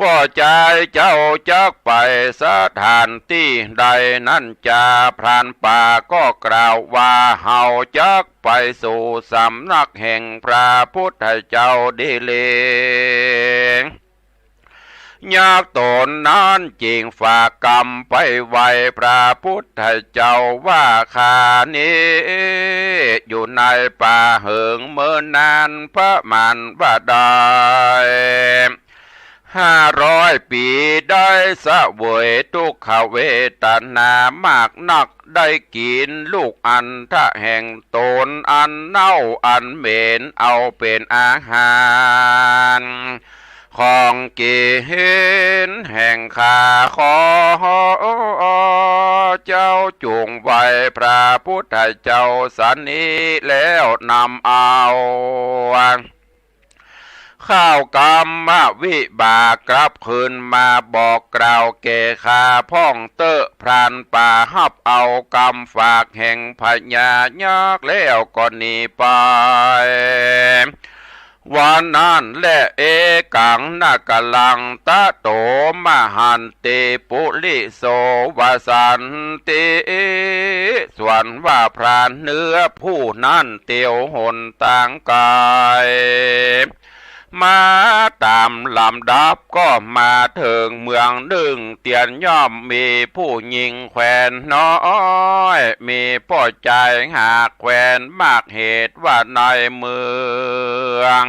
ป้อจาย เจ้าจักไปสถานตี้ใดนั้นจา พรานป่าก็กล่าวว่า เฮาจักไปสู่สำนักแห่งพระพุทธเจ้าดีเล ยักษ์ต๋นนั้นจึงฝากกำไปไหว้พระพุทธเจ้าว่า ข้านี้อยู่ในป่าเหิงเมินนานประมาณว่าได้ห้าร้อยปี๋ ได้เสวยทุกขเวทนามากนัก ได้กิ๋นลูกอันทะแห่งต๋นอันเน่าอันเหม็นเอาเป๋นอาหาร ของกิ๋นแห่งข้า ขอเจ้าจงไหว้พระพุทธเจ้าสันนี้แล้วนำเอาข้าวกรรมวิบากกลับคืนมาบอกกล่าวแก่ข้าพ่องเต๊อะ พรานป่าฮับเอากำฝากแห่งพญายักษ์แล้วก็หนีไป วันนั้นแล เอกังนะกะลัง ตะโต มหันติ ปุริโส วสันติ ส่วนว่าพรานเนื้อผู้นั้นเตียวหนตางไก๋ มาต๋ามลำดับก็มาเถิงเมืองนึ่ง เตียนย่อมมีผู้ญิงแควนน้อยมีป้อจายหากแควนมาก เหตุว่าในเมือง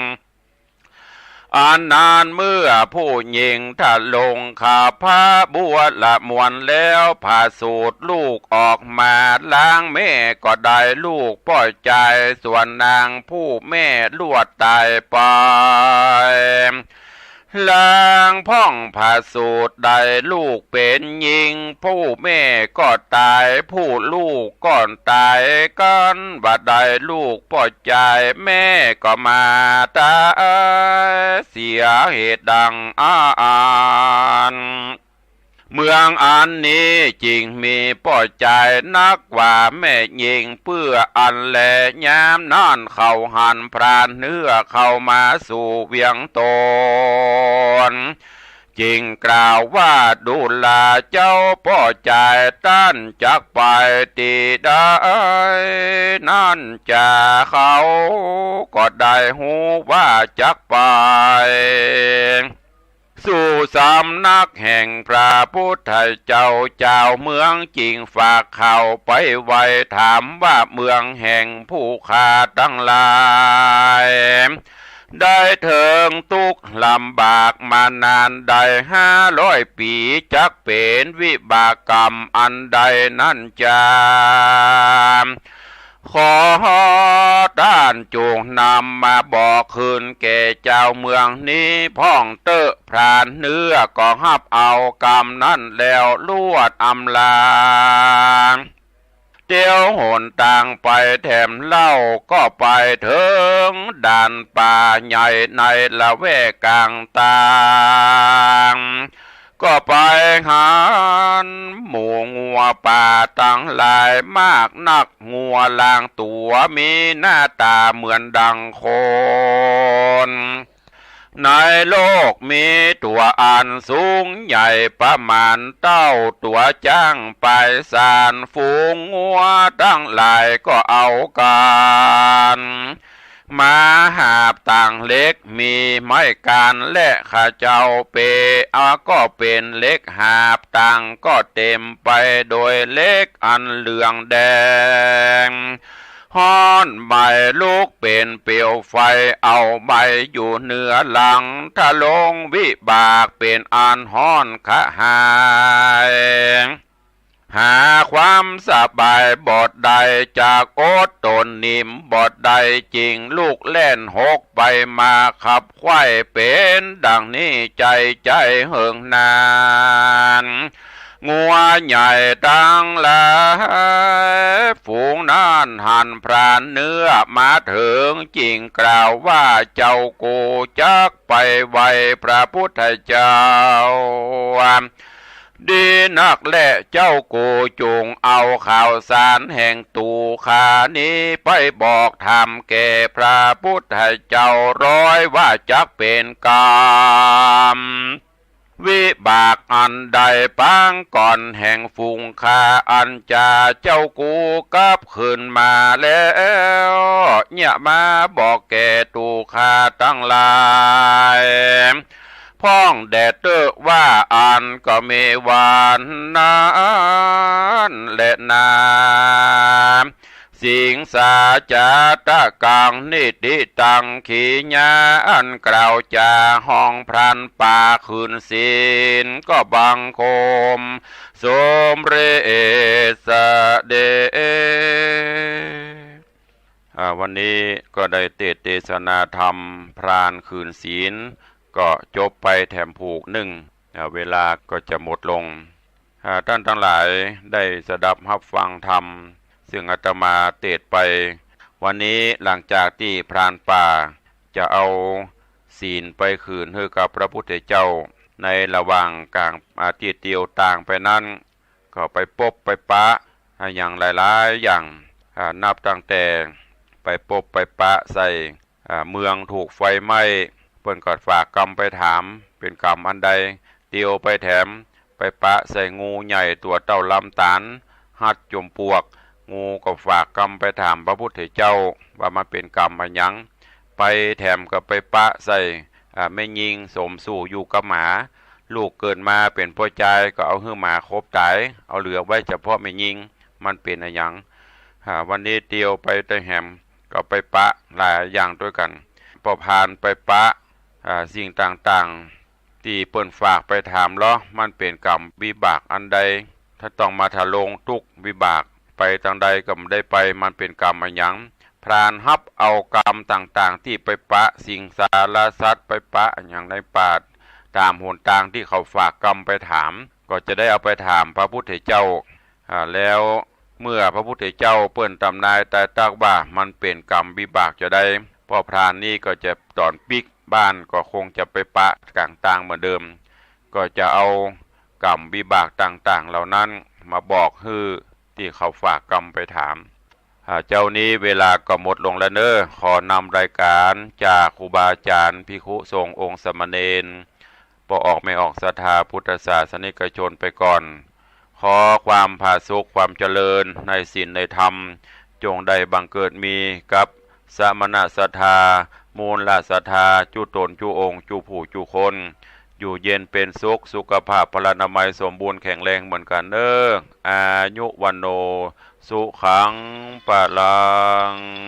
อันนั้นเมื่อผู้ญิงทรงขับพระบัวละมวลแล้ว ผะสูติลูกออกมา ลางแม่ก็ได้ลูกป้อจาย ส่วนนางผู้แม่ลวดต๋ายไป ลางพ่องผะสูติได้ลูกเป๋นญิง ผู้แม่ก็ต๋าย ผู้ลูกก็ต๋าย กันบ่ได้ลูกป้อจาย แม่ก็มาต๋ายเสีย เหตุดังอั้น เมืองอันนี้จึงมีป้อจายนักกว่าแม่ญิง เปื้ออั้นแล ยามนั้นเขาหันพรานเนื้อเข้ามาสู่เวียงต๋น จึงกล่าวว่า ดูราเจ้าป้อจาย ต้านจักไปตี้ใดนั้นจา เขาก็ได้ฮู้ว่าจักไป สู่สำนักแห่งพระพุทธเจ้า จาวเมืองจึงฝากข่าวไปไหว้ถามว่า เมืองแห่งผู้ข้าตังหลายได้เถิงตุ๊กข์ลำบากมานานได้ห้าร้อยปี๋ จักเป๋นวิบากกรรมอันใดนั้นจา ขอต้านจงนำมาบอกคืนแก่จาวเมืองนี้พ่องเต๊อะ พรานเนื้อก็ฮับเอากำนั้นแล้วลวดอำลา เตียวหนตางไปแถมเล่า ก็ไปเถิงด่านป่าใหญ่ในละแวกก๋างตาง ก็ไปหันหมู่งัวป่าตังหลายมากนัก งัวลางตั๋วมีหน้าต๋าเหมือนดังคน ในโลกมีตั๋วอันสูงใหญ่ประมาณเต้าตั๋วจ๊างไปสาน ฝูงงัวตังหลายก็เอากั๋น มาหาบตางเหล็ก มีไม้กานและขะเจ้าเปะ ก็เป๋นเหล็กหาบ ตางก็เต๋มไปโดยเหล็กอันเหลืองแดง ฮ้อนไหม้ลุกเป๋นเปลวไฟ เอาไหม้อยู่เหนือหลัง ทะลงวิบากเป๋นอันฮ้อนกระหาย หาความสบายบ่ได้ จักอดต๋นนิ่มบ่ได้จริง ลุกแล่นหกไปมาขับไขว่ เป๋นดังนี้ใจ๊ ใจ๊เหิงนาน งัวใหญ่ตังหลายฝูงนั้นหันพรานเนื้อมาเถิง จึงกล่าวว่า เจ้ากูจักไปไหว้พระพุทธเจ้า ดีนักแล เจ้ากูจงเอาข่าวสารแห่งตั๋วข้านี้ไปบอกธรรมแก่พระพุทธเจ้า ร้อยว่าจักเป๋นกรรมวิบากอันใดปางก่อนแห่งฝูงข้า อันจะเจ้ากูกลับคืนมาแล้ว เนี่ยมาบอกแก่ตั๋วข้าตังหลาย พ่องแด่เต๊อะว่าอั้นก็มีวันนั้นแลนา สิงสาจาตะกัง นิติตัง ขีญา อันกล่าวจาฮ้องพรานป่าคืนศีล ก็บังคมสมเร็จเสด็จ อ่า วันนี้ก็ได้เตสน์เตสนาธรรมพรานคืนศีล ก็จบไปแถมผูกนึ่ง อ่า เวลาก็จะหมดลง อ่า ต้านตังหลายได้สดับฮับฟังธรรม ซึ่งอาตมาเตสน์ไป วันนี้หลังจากตี้พรานป่าจะเอาศีลไปคืนหื้อกับพระพุทธเจ้า ในระหว่างก๋าง อ่า ตี้เตียวตางไปนั้น ก็ไปปบไปปะ อ่า อย่างหลายๆ อย่าง อ่า นับตั้งแต่ไปปบไปปะใส่ อ่า เมืองถูกไฟไหม้ เปิ้นก็ฝากกำไปถาม เป๋นกรรมอันใด เตียวไปแถม ไปปะใส่งูใหญ่ตั๋วเต้าลำต๋าล ฮัดจมปลวก งูก็ฝากกำไปถามพระพุทธเจ้า ว่ามันเป๋นกรรมอะหยัง ไปแถมก็ไปปะใส่ อ่า แม่ญิงสมสู่อยู่กับหมา ลูกเกิดมาเป๋นป้อจายก็เอาหื้อหมาขบต๋าย เอาเหลือไว้เฉพาะแม่ญิง มันเป๋นอะหยัง อ่า วันนี้เตียวไปตะแหมก็ไปปะหลายอย่างตวยกั๋น ป้อพรานไปปะ อ่า สิ่งต่างๆ ตี้เปิ้นฝากไปถามลอ มันเป๋นกรรมวิบากอันใด ถ้าต้องมาทะลงตุ๊กข์วิบาก ไปตางใดก็บ่ได้ไป มันเป๋นกรรมอะหยัง พรานฮับเอากรรมต่างๆ ตี้ไปปะสิงสารสัตว์ ไปปะอะหยังในป่า ต๋ามหนตางตี้เขาฝากกรรมไปถาม ก็จะได้เอาไปถามพระพุทธเจ้า อ่า แล้วเมื่อพระพุทธเจ้าเปิ้นตำนายตายตักว่ามันเป๋นกรรมวิบากจาใด ป้อพรานนี้ก็จะต๋อนปิ๊กบ้านก็คงจะไปปะก๋างตางเหมือนเดิม ก็จะเอากรรมวิบากต่างๆ เหล่านั้นมาบอกหื้อตี้เขาฝากกรรมไปถาม อ่า เจ๊านี้เวลาก็หมดลงแล้วเน้อ ขอนำรายก๋านจากครูบาอาจ๋ารย์ภิกขุสงฆ์องค์สามเณร ป้อออกแม่ออกศรัทธาพุทธศาสนิกชนไปก่อน ขอความผาสุกความเจริญในศีลในธรรม จงได้บังเกิดมีกับสมณศรัทธา มูลศรัทธา จุ๊ต๋นจุ๊องค์ จุ๊ผู้จุ๊คน อยู่เย็นเป๋นสุข สุขภาพพลานามัยสมบูรณ์แข็งแรงเหมือนกั๋นเน้อ อายุวัณโณ สุขัง พลัง